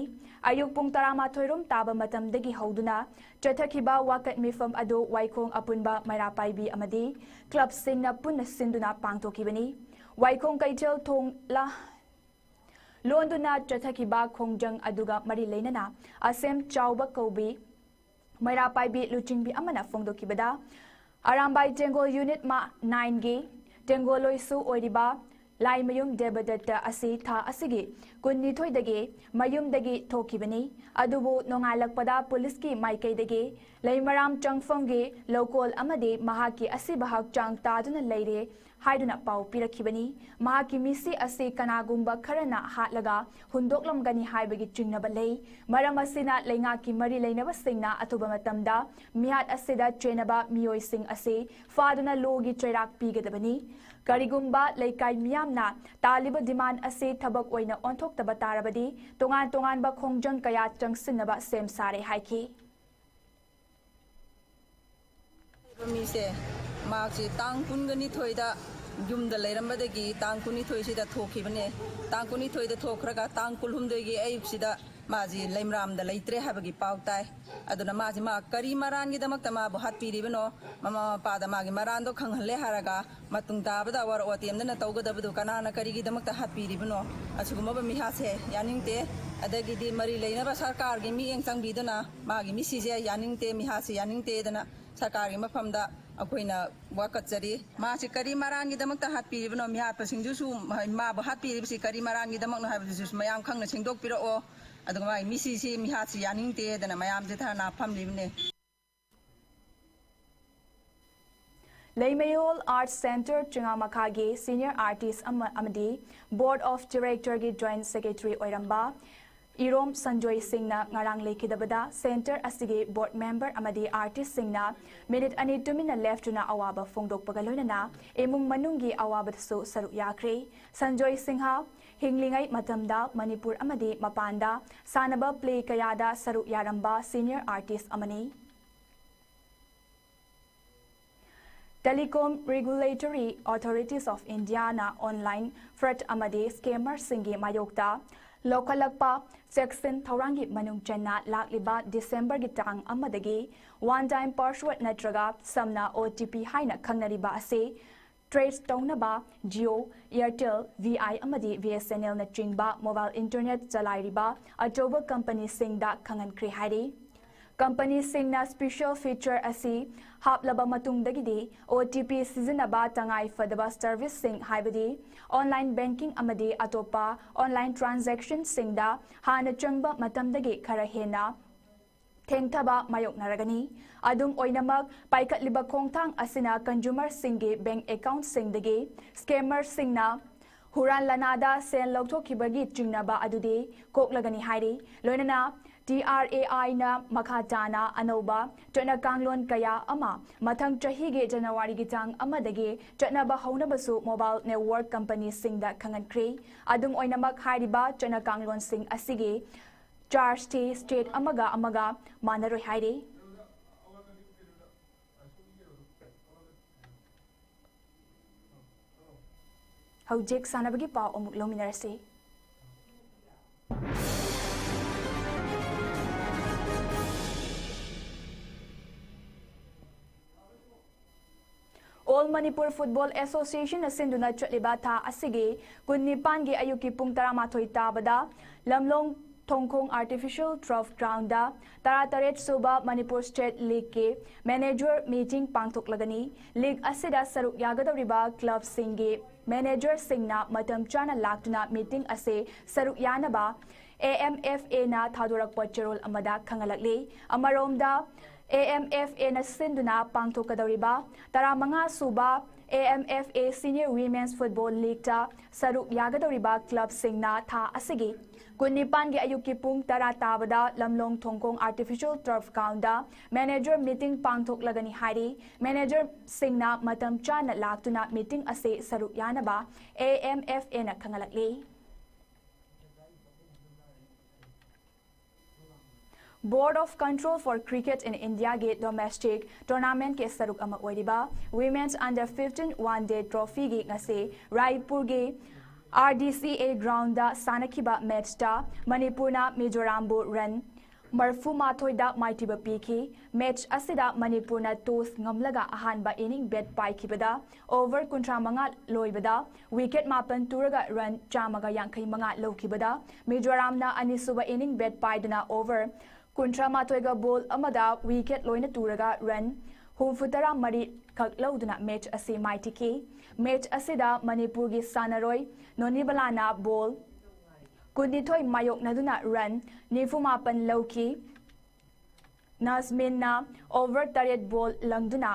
ꯑꯌꯨꯛ ꯄꯨꯡ ꯇꯔꯥꯃꯥꯊꯣꯏ ꯔꯣꯝ ꯇꯥꯕ ꯃꯇꯝꯗꯒꯤ ꯍꯧꯗꯨꯅ ꯆꯠꯊꯈꯤꯕ ꯋꯥꯀꯠ ꯃꯤꯐꯝ ꯑꯗꯨ ꯋꯥꯏꯈꯣꯡ ꯑꯄꯨꯟꯕ ꯃꯩꯔꯥ ꯄꯥꯏꯕꯤ ꯑꯃꯗꯤ ꯀ꯭ꯂꯕꯁꯤꯡꯅ ꯄꯨꯟꯅ ꯁꯤꯟꯗꯨꯅ ꯄꯥꯡꯊꯣꯛꯈꯤꯕꯅꯤ꯫ ꯋꯥꯏꯈꯣꯡ ꯀꯩꯊꯦꯜ ꯊꯣꯡ ꯂꯥ-, ꯂꯣꯟꯗꯨꯅ ꯆꯠꯊꯈꯤꯕ ꯈꯣꯡꯖꯪ ꯑꯗꯨꯒ ꯃꯔꯤ ꯂꯩꯅꯅ ꯑꯁꯦꯝ ꯆꯥꯎꯕ ꯀꯧꯕꯤ ꯃꯩꯔꯥ ꯄꯥꯏꯕꯤ ꯂꯨꯆꯤꯡꯕꯤ ꯑꯃꯅ ꯐꯣꯡꯗꯣꯛꯈꯤꯕꯗ, ꯑꯔꯥꯝꯕꯥꯏ ꯇꯦꯡꯒꯣꯜ ꯌꯨꯅꯤꯠ ꯃꯥ ꯅꯥꯏꯟꯒꯤ ꯇꯦꯡꯒꯣꯜꯂꯣꯏꯁꯨ ꯑꯣꯏꯔꯤꯕ ꯂꯥꯏꯃꯌꯨꯝ ꯗꯦꯕꯗꯠꯇ ꯑꯁꯤ ꯊꯥ ꯑꯁꯤꯒꯤ ꯀꯨꯟꯅꯤꯊꯣꯏꯗꯒꯤ ꯃꯌꯨꯝꯗꯒꯤ ꯊꯣꯛꯈꯤꯕꯅꯤ꯫ ꯑꯗꯨꯕꯨ ꯅꯣꯡꯉꯥꯜꯂꯛꯄꯗ ꯄꯨꯂꯤꯁꯀꯤ ꯃꯥꯏꯀꯩꯗꯒꯤ ꯂꯩꯃꯔꯥꯝ ꯆꯪꯐꯝꯒꯤ ꯂꯧꯀꯣꯜ ꯑꯃꯗꯤ ꯃꯍꯥꯛꯀꯤ ꯑꯁꯤꯕ ꯍꯛꯆꯥꯡ ꯇꯥꯗꯨꯅ ꯂꯩꯔꯦ ꯍꯥꯏꯗꯨꯅ ꯄꯥꯎ ꯄꯤꯔꯛꯈꯤꯕꯅꯤ꯫ ꯃꯍꯥꯛꯀꯤ ꯃꯤꯁꯤ ꯑꯁꯤ ꯀꯅꯥꯒꯨꯝꯕ ꯈꯔꯅ ꯍꯥꯠꯂꯒ ꯍꯨꯟꯗꯣꯛꯂꯝꯒꯅꯤ ꯍꯥꯏꯕꯒꯤ ꯆꯤꯡꯅꯕ ꯂꯩ꯫ ꯃꯔꯝ ꯑꯁꯤꯅ ꯂꯩꯉꯥꯛꯀꯤ ꯃꯔꯤ ꯂꯩꯅꯕꯁꯤꯡꯅ ꯑꯊꯨꯕ ꯃꯇꯝꯗ ꯃꯤꯍꯥꯠ ꯑꯁꯤꯗ ꯆꯦꯟꯅꯕ ꯃꯤꯑꯣꯏꯁꯤꯡ ꯑꯁꯤ ꯐꯥꯗꯨꯅ ꯂꯣꯒꯤ ꯆꯩꯔꯥꯛ ꯄꯤꯒꯗꯕꯅꯤ꯫ ꯀꯔꯤꯒꯨꯝꯕ ꯂꯩꯀꯥꯏ ꯃꯤꯌꯥꯝꯅ ꯇꯥꯜꯂꯤꯕ ꯗꯤꯃꯥꯟ ꯑꯁꯤ ꯊꯕꯛ ꯑꯣꯏꯅ ꯑꯣꯟꯊꯣꯛꯇꯕ ꯇꯥꯔꯕꯗꯤ ꯇꯣꯉꯥꯟ ꯇꯣꯉꯥꯟꯕ ꯈꯣꯡꯖꯪ ꯀꯌꯥ ꯆꯪꯁꯤꯟꯅꯕ ꯁꯦꯝ ꯁꯥꯔꯦ ꯍꯥꯏꯈꯤ꯫ ꯃꯤꯁꯦ, ꯃꯍꯥꯛꯁꯦ ꯇꯥꯡ ꯀꯨꯟꯒ ꯅꯤꯊꯣꯏꯗ ꯌꯨꯝꯗ ꯂꯩꯔꯝꯕꯗꯒꯤ ꯇꯥꯡ ꯀꯨꯟꯅꯤꯊꯣꯏꯁꯤꯗ ꯊꯣꯛꯈꯤꯕꯅꯦ꯫ ꯇꯥꯡ ꯀꯨꯟꯅꯤꯊꯣꯏꯗ ꯊꯣꯛꯈ꯭ꯔꯒ ꯇꯥꯡ ꯀꯨꯟꯍꯨꯝꯗꯣꯏꯒꯤ ꯑꯌꯨꯛꯁꯤꯗ ꯃꯥꯁꯤ ꯂꯩꯃꯔꯥꯝꯗ ꯂꯩꯇ꯭ꯔꯦ ꯍꯥꯏꯕꯒꯤ ꯄꯥꯎ ꯇꯥꯏ꯫ ꯑꯗꯨꯅ ꯃꯥꯁꯤ ꯃꯥ ꯀꯔꯤ ꯃꯔꯥꯟꯒꯤꯗꯃꯛꯇ ꯃꯥꯕꯨ ꯍꯥꯠꯄꯤꯔꯤꯕꯅꯣ? ꯃꯃꯥ ꯃꯄꯥꯗ ꯃꯥꯒꯤ ꯃꯔꯥꯟꯗꯣ ꯈꯪꯍꯜꯂꯦ ꯍꯥꯏꯔꯒ ꯃꯇꯨꯡ ꯇꯥꯕꯗ ꯑꯋꯥꯔ ꯑꯣꯇꯦꯝꯗꯅ ꯇꯧꯒꯗꯕꯗꯨ ꯀꯅꯥꯅ ꯀꯔꯤꯒꯤꯗꯃꯛꯇ ꯍꯥꯠꯄꯤꯔꯤꯕꯅꯣ? ꯑꯁꯤꯒꯨꯝꯂꯕ ꯃꯤꯍꯥꯠꯁꯦ ꯌꯥꯅꯤꯡꯗꯦ꯫ ꯑꯗꯒꯤꯗꯤ ꯃꯔꯤ ꯂꯩꯅꯕ ꯁꯔꯀꯥꯔꯒꯤ ꯃꯤꯠꯌꯦꯡ ꯆꯪꯕꯤꯗꯨꯅ ꯃꯥꯒꯤ ꯃꯤꯁꯤꯁꯦ ꯌꯥꯅꯤꯡꯗꯦ, ꯃꯤꯍꯥꯠꯁꯦ ꯌꯥꯅꯤꯡꯗꯦꯗꯅ ꯁꯔꯀꯥꯔꯒꯤ ꯃꯐꯝꯗ ꯑꯩꯈꯣꯏꯅ ꯋꯥꯀꯠꯆꯔꯤ꯫ ꯃꯥꯁꯤ ꯀꯔꯤ ꯃꯔꯥꯟꯒꯤꯗꯃꯛꯇ ꯍꯥꯠꯄꯤꯔꯤꯕꯅꯣ? ꯃꯤꯍꯥꯠꯄꯁꯤꯡꯗꯨꯁꯨ ꯃꯥꯕꯨ ꯍꯥꯠꯄꯤꯔꯤꯕꯁꯤ ꯀꯔꯤ ꯃꯔꯥꯟꯒꯤꯗꯃꯛꯅꯣ ꯍꯥꯏꯕꯗꯨꯁꯨ ꯃꯌꯥꯝ ꯈꯪꯅ ꯁꯦꯡꯗꯣꯛꯄꯤꯔꯛꯑꯣ꯫ ꯑꯗꯨꯒ ꯃꯥꯒꯤ ꯃꯤꯁꯤꯁꯤ ꯃꯤꯍꯥꯠꯁꯤ ꯌꯥꯅꯤꯡꯗꯦꯗꯅ ꯃꯌꯥꯝꯁꯦ ꯙꯔꯅꯥ ꯐꯝꯂꯤꯕꯅꯦ꯫ ꯂꯩꯃꯌꯣꯜ Art Centre ꯆꯤꯉꯥꯃꯈꯥꯒꯤ senior artist ꯑꯃ ꯑꯃꯗꯤ Board of Directorꯒꯤ joint secretary ꯑꯣꯏꯔꯝꯕ ꯏꯔꯣꯝ ꯁꯟꯖꯣꯏ ꯁꯤꯡꯅ ꯉꯔꯥꯡ ꯂꯩꯈꯤꯗꯕꯗ centre ꯑꯁꯤꯒꯤ board member ꯑꯃꯗꯤ artistꯁꯤꯡꯅ minute ꯑꯅꯤ ꯇꯨꯃꯤꯟꯅ ꯂꯦꯞꯇꯨꯅ ꯑꯋꯥꯕ ꯐꯣꯡꯗꯣꯛꯄꯒ ꯂꯣꯏꯅꯅ ꯏꯃꯨꯡ ꯃꯅꯨꯡꯒꯤ ꯑꯋꯥꯕꯗꯁꯨ ꯁꯔꯨꯛ ꯌꯥꯈ꯭ꯔꯦ꯫ ꯁꯟꯖꯣꯏ ꯁꯤꯡꯍ ꯍꯤꯡꯂꯤꯉꯩ ꯃꯇꯝꯗ ꯃꯅꯤꯄꯨꯔ ꯑꯃꯗꯤ ꯃꯄꯥꯟꯗ ꯁꯥꯟꯅꯕ play ꯀꯌꯥꯗ ꯁꯔꯨꯛ ꯌꯥꯔꯝꯕ senior artist ꯑꯃꯅꯤ꯫ Telecom Regulatory Authorities of Indiaꯅ online fraud ꯑꯃꯗꯤ scammerꯁꯤꯡꯒꯤ ꯃꯥꯌꯣꯛꯇ ꯂꯧꯈꯠꯂꯛꯄ ꯆꯦꯛꯁꯤꯟ ꯊꯧꯔꯥꯡꯒꯤ ꯃꯅꯨꯡ ꯆꯟꯅ ꯂꯥꯛꯂꯤꯕ Decemberꯒꯤ ꯇꯥꯡ ꯑꯃꯗꯒꯤ one time password ꯅꯠꯇ꯭ꯔꯒ ꯁꯝꯅ O T P ꯍꯥꯏꯅ ꯈꯪꯅꯔꯤꯕ ꯑꯁꯤ trace ꯇꯧꯅꯕ Jio, Airtel, V I ꯑꯃꯗꯤ B S N Lꯅꯆꯤꯡꯕ mobile internet ꯆꯂꯥꯏꯔꯤꯕ ꯑꯆꯧꯕ companyꯁꯤꯡꯗ ꯈꯪꯍꯟꯈ꯭ꯔꯦ ꯍꯥꯏꯔꯤ꯫ Companyꯁꯤꯡꯅ special feature ꯑꯁꯤ ꯍꯥꯞꯂꯕ ꯃꯇꯨꯡꯗꯒꯤꯗꯤ O T P ꯁꯤꯖꯤꯟꯅꯕ ꯇꯉꯥꯏ ꯐꯗꯕ serviceꯁꯤꯡ ꯍꯥꯏꯕꯗꯤ online banking ꯑꯃꯗꯤ ꯑꯇꯣꯞꯄ online transactionꯁꯤꯡꯗ ꯍꯥꯟꯅ ꯆꯪꯕ ꯃꯇꯝꯗꯒꯤ ꯈꯔ ꯍꯦꯟꯅ ꯊꯦꯡꯊꯕ ꯃꯥꯌꯣꯛꯅꯔꯒꯅꯤ꯫ ꯑꯗꯨꯝ ꯑꯣꯏꯅꯃꯛ, ꯄꯥꯏꯈꯠꯂꯤꯕ ꯈꯣꯡꯊꯥꯡ ꯑꯁꯤꯅ consumerꯁꯤꯡꯒꯤ bank accountꯁꯤꯡꯗꯒꯤ scammerꯁꯤꯡꯅ ꯍꯨꯔꯥꯟ ꯂꯥꯟꯅꯥꯗ ꯁꯦꯜ ꯂꯧꯊꯣꯛꯈꯤꯕꯒꯤ ꯆꯤꯡꯅꯕ ꯑꯗꯨꯗꯤ ꯀꯣꯛꯂꯒꯅꯤ ꯍꯥꯏꯔꯤ꯫ ꯂꯣꯏꯅꯅ T R A Iꯅ ꯃꯈꯥ ꯇꯥꯅ ꯑꯅꯧꯕ ꯆꯠꯅ ꯀꯥꯡꯂꯣꯟ ꯀꯌꯥ ꯑꯃ ꯃꯊꯪ ꯆꯍꯤꯒꯤ Januaryꯒꯤ ꯇꯥꯡ ꯑꯃꯗꯒꯤ ꯆꯠꯅꯕ ꯍꯧꯅꯕꯁꯨ mobile network companyꯁꯤꯡꯗ ꯈꯪꯍꯟꯈ꯭ꯔꯦ꯫ ꯑꯗꯨꯝ ꯑꯣꯏꯅꯃꯛ, ꯍꯥꯏꯔꯤꯕ ꯆꯠꯅ ꯀꯥꯡꯂꯣꯟꯁꯤꯡ ꯑꯁꯤꯒꯤ chargeꯇꯤ state ꯑꯃꯒ ꯑꯃꯒ ꯃꯥꯟꯅꯔꯣꯏ ꯍꯥꯏꯔꯤ꯫ ꯍꯧꯖꯤꯛ ꯁꯥꯟꯅꯕꯒꯤ ꯄꯥꯎ ꯑꯃꯨꯛ ꯂꯧꯃꯤꯟꯅꯔꯁꯤ꯫ All Manipur Football Association ꯅ ꯁꯤꯟꯗꯨꯅ ꯆꯠꯂꯤꯕ ꯊꯥ ꯑꯁꯤꯒꯤ ꯀꯨꯟꯅꯤꯄꯥꯟꯒꯤ ꯑꯌꯨꯛꯀꯤ ꯄꯨꯡ ꯇꯔꯥꯃꯥꯊꯣꯏ ꯇꯥꯕꯗ ꯂꯝꯂꯣꯡ ꯊꯣꯡꯈꯣꯡ Artificial Turf Ground ꯗ ꯇꯔꯥꯇꯔꯦꯠ ꯁꯨꯕ Manipur State League ꯀꯤ manager meeting ꯄꯥꯡꯊꯣꯛꯂꯒꯅꯤ꯫ League ꯑꯁꯤꯗ ꯁꯔꯨꯛ ꯌꯥꯒꯗꯧꯔꯤꯕ club ꯁꯤꯡꯒꯤ manager ꯁꯤꯡꯅ ꯃꯇꯝ ꯆꯥꯅ ꯂꯥꯛꯇꯨꯅ meeting ꯑꯁꯤ ꯁꯔꯨꯛ ꯌꯥꯅꯕ A M F A ꯅ ꯊꯥꯗꯣꯔꯛꯄ ꯆꯦꯔꯣꯜ ꯑꯃꯗ ꯈꯪꯍꯜꯂꯛꯂꯤ꯫ ꯑꯃꯔꯣꯝꯗ, A M F A ꯅ ꯁꯤꯟꯗꯨꯅ ꯄꯥꯡꯊꯣꯛꯀꯗꯧꯔꯤꯕ ꯇꯔꯥꯃꯉꯥ ꯁꯨꯕ A M F A Senior Women's Football League ꯇ ꯁꯔꯨꯛ ꯌꯥꯒꯗꯧꯔꯤꯕ club ꯁꯤꯡꯅ ꯊꯥ ꯑꯁꯤꯒꯤ ꯀꯨꯟꯅꯤꯄꯥꯟꯒꯤ ꯑꯌꯨꯛꯀꯤ ꯄꯨꯡ ꯇꯔꯥ ꯇꯥꯕꯗ ꯂꯝꯂꯣꯡ ꯊꯣꯡꯈꯣꯡ Artificial Turf Ground ꯗ manager meeting ꯄꯥꯡꯊꯣꯛꯂꯒꯅꯤ ꯍꯥꯏꯔꯤ꯫ Manager ꯁꯤꯡꯅ ꯃꯇꯝ ꯆꯥꯅ ꯂꯥꯛꯇꯨꯅ meeting ꯑꯁꯤ ꯁꯔꯨꯛ ꯌꯥꯅꯕ A M F A ꯅ ꯈꯪꯍꯜꯂꯛꯂꯤ꯫ Board of Control for Cricket in India ꯒꯤ domestic tournament ꯀꯤ ꯁꯔꯨꯛ ꯑꯃ ꯑꯣꯏꯔꯤꯕ Women's Under fifteen One Day Trophy ꯒꯤ ꯉꯁꯤ ꯔꯥꯏꯄꯨꯔꯒꯤ R D C A ground ꯗ ꯁꯥꯟꯅꯈꯤꯕ match ꯇ ꯃꯅꯤꯄꯨꯔꯅ ꯃꯤꯖꯣꯔꯥꯝꯕꯨ run ꯃꯔꯐꯨ ꯃꯥꯊꯣꯏꯗ ꯃꯥꯏꯊꯤꯕ ꯄꯤꯈꯤ꯫ Match ꯑꯁꯤꯗ ꯃꯅꯤꯄꯨꯔꯅ toss ꯉꯝꯂꯒ ꯑꯍꯥꯟꯕ inning bat ꯄꯥꯏꯈꯤꯕꯗ over ꯀꯨꯟꯊ꯭ꯔꯥ ꯃꯉꯥ ꯂꯣꯏꯕꯗ wicket ꯃꯥꯄꯟ ꯇꯨꯔꯒ run ꯆꯥꯝꯃꯒ ꯌꯥꯡꯈꯩ ꯃꯉꯥ ꯂꯧꯈꯤꯕꯗ ꯃꯤꯖꯣꯔꯥꯝꯅ ꯑꯅꯤꯁꯨꯕ inning bat ꯄꯥꯏꯗꯨꯅ over ꯀꯨꯟꯊ꯭ꯔꯥ ꯃꯥꯊꯣꯏꯒ ball ꯑꯃꯗ wicket ꯂꯣꯏꯅ ꯇꯨꯔꯒ run ꯍꯨꯝꯐꯨ ꯇꯔꯥ ꯃꯔꯤ ꯈꯛ ꯂꯧꯗꯨꯅ match ꯑꯁꯤ ꯃꯥꯏꯊꯤꯈꯤ꯫ Match ꯑꯁꯤꯗ ꯃꯅꯤꯄꯨꯔꯒꯤ ꯁꯥꯟꯅꯔꯣꯏ ꯅꯣꯅꯤꯕꯂꯥꯅ ball ꯀꯨꯟꯅꯤꯊꯣꯏ ꯃꯥꯌꯣꯛꯅꯗꯨꯅ run ꯅꯤꯐꯨ ꯃꯥꯄꯟ ꯂꯧꯈꯤ꯫ ꯅꯥꯖꯃꯤꯟꯅ over ꯇꯔꯦꯠ ball ꯂꯪꯗꯨꯅ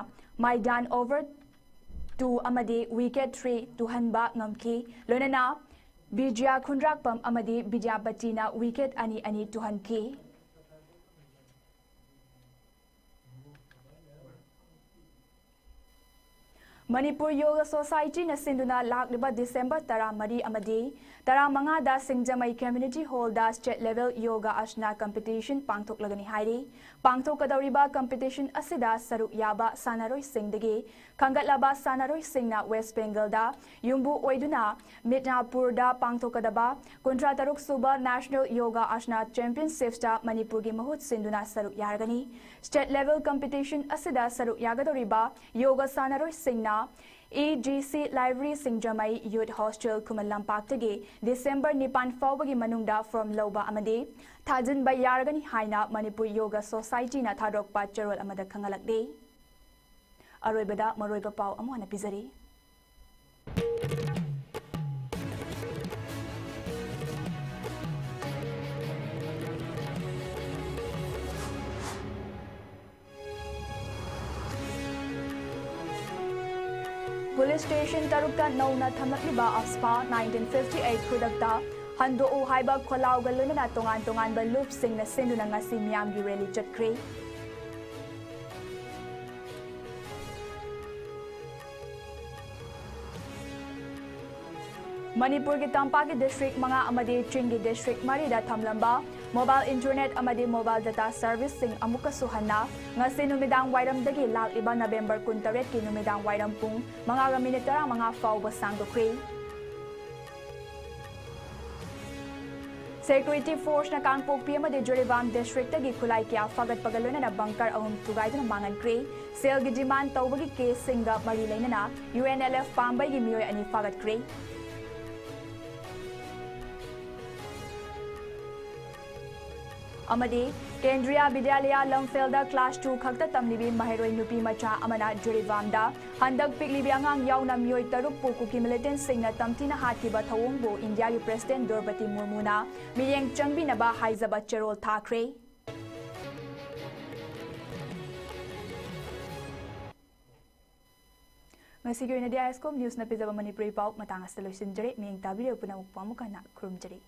ꯃꯥꯏꯗꯥꯟ over two ꯑꯃꯗꯤ wicket three ꯇꯨꯍꯟꯕ ꯉꯝꯈꯤ꯫ ꯂꯣꯏꯅꯅ ꯕꯤꯖ꯭ꯌꯥ ꯈꯨꯟꯗ꯭ꯔꯥꯛꯄꯝ ꯑꯃꯗꯤ ꯕꯤꯗ꯭ꯌꯥꯄꯇꯤꯅ wicket ꯑꯅꯤ ꯑꯅꯤ ꯇꯨꯍꯟꯈꯤ꯫ ꯃꯅꯤꯄꯨꯔ ꯌꯣꯒ ꯁꯣꯁꯥꯏꯇꯤꯅ ꯁꯤꯟꯗꯨꯅ ꯂꯥꯛꯂꯤꯕ December ꯇꯔꯥꯃꯔꯤ ꯑꯃꯗꯤ ꯇꯔꯥꯃꯉꯥꯗ ꯁꯤꯡꯖꯃꯩ Community Hall ꯗ State Level Yoga Asana Competition ꯄꯥꯡꯊꯣꯛꯂꯒꯅꯤ ꯍꯥꯏꯔꯤ꯫ ꯄꯥꯡꯊꯣꯛꯀꯗꯧꯔꯤꯕ competition ꯑꯁꯤꯗ ꯁꯔꯨꯛ ꯌꯥꯕ ꯁꯥꯟꯅꯔꯣꯏꯁꯤꯡꯗꯒꯤ ꯈꯟꯒꯠꯂꯕ ꯁꯥꯟꯅꯔꯣꯏꯁꯤꯡꯅ ꯋꯦꯁ꯭ꯠ ꯕꯦꯡꯒꯜꯗ ꯌꯨꯝꯕꯨ ꯑꯣꯏꯗꯨꯅ ꯃꯤꯗꯅꯥꯄꯨꯔꯗ ꯄꯥꯡꯊꯣꯛꯀꯗꯕ ꯀꯨꯟꯊ꯭ꯔꯥ ꯇꯔꯨꯛ ꯁꯨꯕ National Yoga Asana Championships ꯇ ꯃꯅꯤꯄꯨꯔꯒꯤ ꯃꯍꯨꯠ ꯁꯤꯟꯗꯨꯅ ꯁꯔꯨꯛ ꯌꯥꯔꯒꯅꯤ꯫ State level competition ꯑꯁꯤꯗ ꯁꯔꯨꯛ ꯌꯥꯒꯗꯧꯔꯤꯕ ꯌꯣꯒ ꯁꯥꯟꯅꯔꯣꯏꯁꯤꯡꯅ E G C Library, ꯁꯤꯡꯖꯃꯩ Youth Hostel, ꯈꯨꯃꯟ ꯂꯝꯄꯥꯛꯇꯒꯤ ꯗꯤꯁꯦꯝꯕꯔ ꯅꯤꯄꯥꯟ ꯐꯥꯎꯕꯒꯤ ꯃꯅꯨꯡꯗ ꯐꯣꯔꯝ ꯂꯧꯕ ꯑꯃꯗꯤ ꯊꯥꯖꯤꯟꯕ ꯌꯥꯔꯒꯅꯤ ꯍꯥꯏꯅ ꯃꯅꯤꯄꯨꯔ ꯌꯣꯒ ꯁꯣꯁꯥꯏꯇꯤꯅ ꯊꯥꯗꯣꯔꯛꯄ ꯆꯦꯔꯣꯜ ꯑꯃꯗ ꯈꯪꯍꯜꯂꯛꯂꯤ꯫ ꯑꯔꯣꯏꯕꯗ ꯃꯔꯨꯑꯣꯏꯕ ꯄꯥꯎ ꯑꯃꯨꯛ ꯍꯟꯅ ꯄꯤꯖꯔꯤ꯫ ꯄꯨꯂꯤꯁ ꯁ꯭ꯇꯦꯁꯟ ꯇꯔꯨꯛꯇ ꯅꯧꯅ ꯊꯝꯂꯛꯂꯤꯕ ꯑꯁꯄꯥ nineteen fifty eight ꯈꯨꯗꯛꯇ ꯍꯟꯗꯣꯛꯎ ꯍꯥꯏꯕ ꯈꯣꯜꯂꯥꯎꯒ ꯂꯣꯏꯅꯅ ꯇꯣꯉꯥꯟ ꯇꯣꯉꯥꯟꯕ ꯂꯨꯞꯁꯤꯡꯅ ꯁꯤꯟꯗꯨꯅ ꯉꯁꯤ ꯃꯤꯌꯥꯝꯒꯤ ꯔꯦꯂꯤ ꯆꯠꯈ꯭ꯔꯦ꯫ ꯃꯅꯤꯄꯨꯔꯒꯤ ꯇꯝꯄꯥꯛꯀꯤ ꯗꯤꯁꯇ꯭ꯔꯤꯛ ꯃꯉꯥ ꯑꯃꯗꯤ ꯆꯤꯡꯒꯤ ꯗꯤꯁꯇ꯭ꯔꯤꯛ ꯃꯔꯤꯗ ꯊꯝꯂꯝꯕ ꯃꯣꯕꯥꯏꯜ ꯏꯟꯇꯔꯅꯦꯠ ꯑꯃꯗꯤ ꯃꯣꯕꯥꯏꯜ ꯗꯇꯥ ꯁꯔꯚꯤꯁꯁꯤꯡ ꯑꯃꯨꯛꯀꯁꯨ ꯍꯟꯅ ꯉꯁꯤ ꯅꯨꯃꯤꯗꯥꯡ ꯋꯥꯏꯔꯝꯗꯒꯤ ꯂꯥꯛꯂꯤꯕ ꯅꯕꯦꯝꯕꯔ ꯀꯨꯟꯇꯔꯦꯠꯀꯤ ꯅꯨꯃꯤꯗꯥꯡ ꯋꯥꯏꯔꯝ ꯄꯨꯡ ꯃꯉꯥꯒ ꯃꯤꯅꯤꯠ ꯇꯔꯥꯃꯉꯥ ꯐꯥꯎꯕ ꯁꯥꯡꯗꯣꯛꯈ꯭ꯔꯦ꯫ ꯁꯦꯀ꯭ꯌꯨꯔꯤꯇꯤ ꯐꯣꯔꯁꯅ ꯀꯥꯡꯄꯣꯛꯄꯤ ꯑꯃꯗꯤ ꯖꯤꯔꯤꯕꯥꯝ ꯗꯤꯁꯇ꯭ꯔꯤꯛꯇꯒꯤ ꯈꯨꯠꯂꯥꯏ ꯀꯌꯥ ꯐꯥꯒꯠꯄꯒ ꯂꯣꯏꯅꯅ ꯕꯪꯀꯔ ꯑꯍꯨꯝ ꯊꯨꯒꯥꯏꯗꯨꯅ ꯃꯥꯡꯍꯟꯈ꯭ꯔꯦ꯫ ꯁꯦꯜꯒꯤ ꯗꯤꯃꯥꯟ ꯇꯧꯕꯒꯤ ꯀꯦꯁꯁꯤꯡꯒ ꯃꯔꯤ ꯂꯩꯅꯅ ꯌꯨ ꯑꯦꯟ ꯑꯦꯜ ꯑꯦꯐ ꯄꯥꯝꯕꯩꯒꯤ ꯃꯤꯑꯣꯏ ꯑꯅꯤ ꯐꯥꯒꯠꯈ꯭ꯔꯦ꯫ ꯑꯃꯗꯤ ꯀꯦꯟꯗ꯭ꯔꯤꯌꯥ ꯕꯤꯗ꯭ꯌꯥꯂꯌꯥ ꯂꯝꯐꯦꯜꯗ ꯀ꯭ꯂꯥꯁ ꯇꯨ ꯈꯛꯇ ꯇꯝꯂꯤꯕꯤ ꯃꯍꯩꯔꯣꯏ ꯅꯨꯄꯤ ꯃꯆꯥ ꯑꯃꯅ ꯖꯤꯔꯤꯕꯥꯝꯗ ꯍꯟꯗꯛ ꯄꯤꯛꯂꯤꯕꯤ ꯑꯉꯥꯡ ꯌꯥꯎꯅ ꯃꯤꯑꯣꯏ ꯇꯔꯨꯛꯄꯨ ꯀꯨꯀꯤ ꯃꯤꯂꯤꯇꯦꯟꯠꯁꯤꯡꯅ ꯇꯝꯊꯤꯅ ꯍꯥꯠꯈꯤꯕ ꯊꯧꯑꯣꯡꯕꯨ ꯏꯟꯗꯤꯌꯥꯒꯤ ꯄ꯭ꯔꯦꯁꯤꯗꯦꯟꯠ ꯗ꯭ꯔꯧꯄꯗꯤ ꯃꯨꯔꯃꯨꯅ ꯃꯤꯠꯌꯦꯡ ꯆꯪꯕꯤꯅꯕ ꯍꯥꯏꯖꯕ ꯆꯦꯔꯣꯜ ꯊꯥꯈ꯭ꯔꯦ꯫ ꯉꯁꯤꯒꯤ ꯑꯣꯏꯅꯗꯤ ꯑꯥꯏ ꯑꯦꯁ ꯀꯣꯝ ꯅ꯭ꯌꯨꯁꯅ ꯄꯤꯖꯕ ꯃꯅꯤꯄꯨꯔꯤ ꯄꯥꯎ ꯃꯇꯥꯡ ꯑꯁꯤꯗ ꯂꯣꯏꯁꯤꯟꯖꯔꯦ꯫ ꯃꯤꯠꯌꯦꯡ ꯇꯥꯕꯤꯔꯤꯕ ꯄꯨꯝꯅꯃꯛꯄꯨ ꯑꯃꯨꯛ ꯍꯟꯅ ꯈꯨꯔꯨꯝꯖꯔꯤ꯫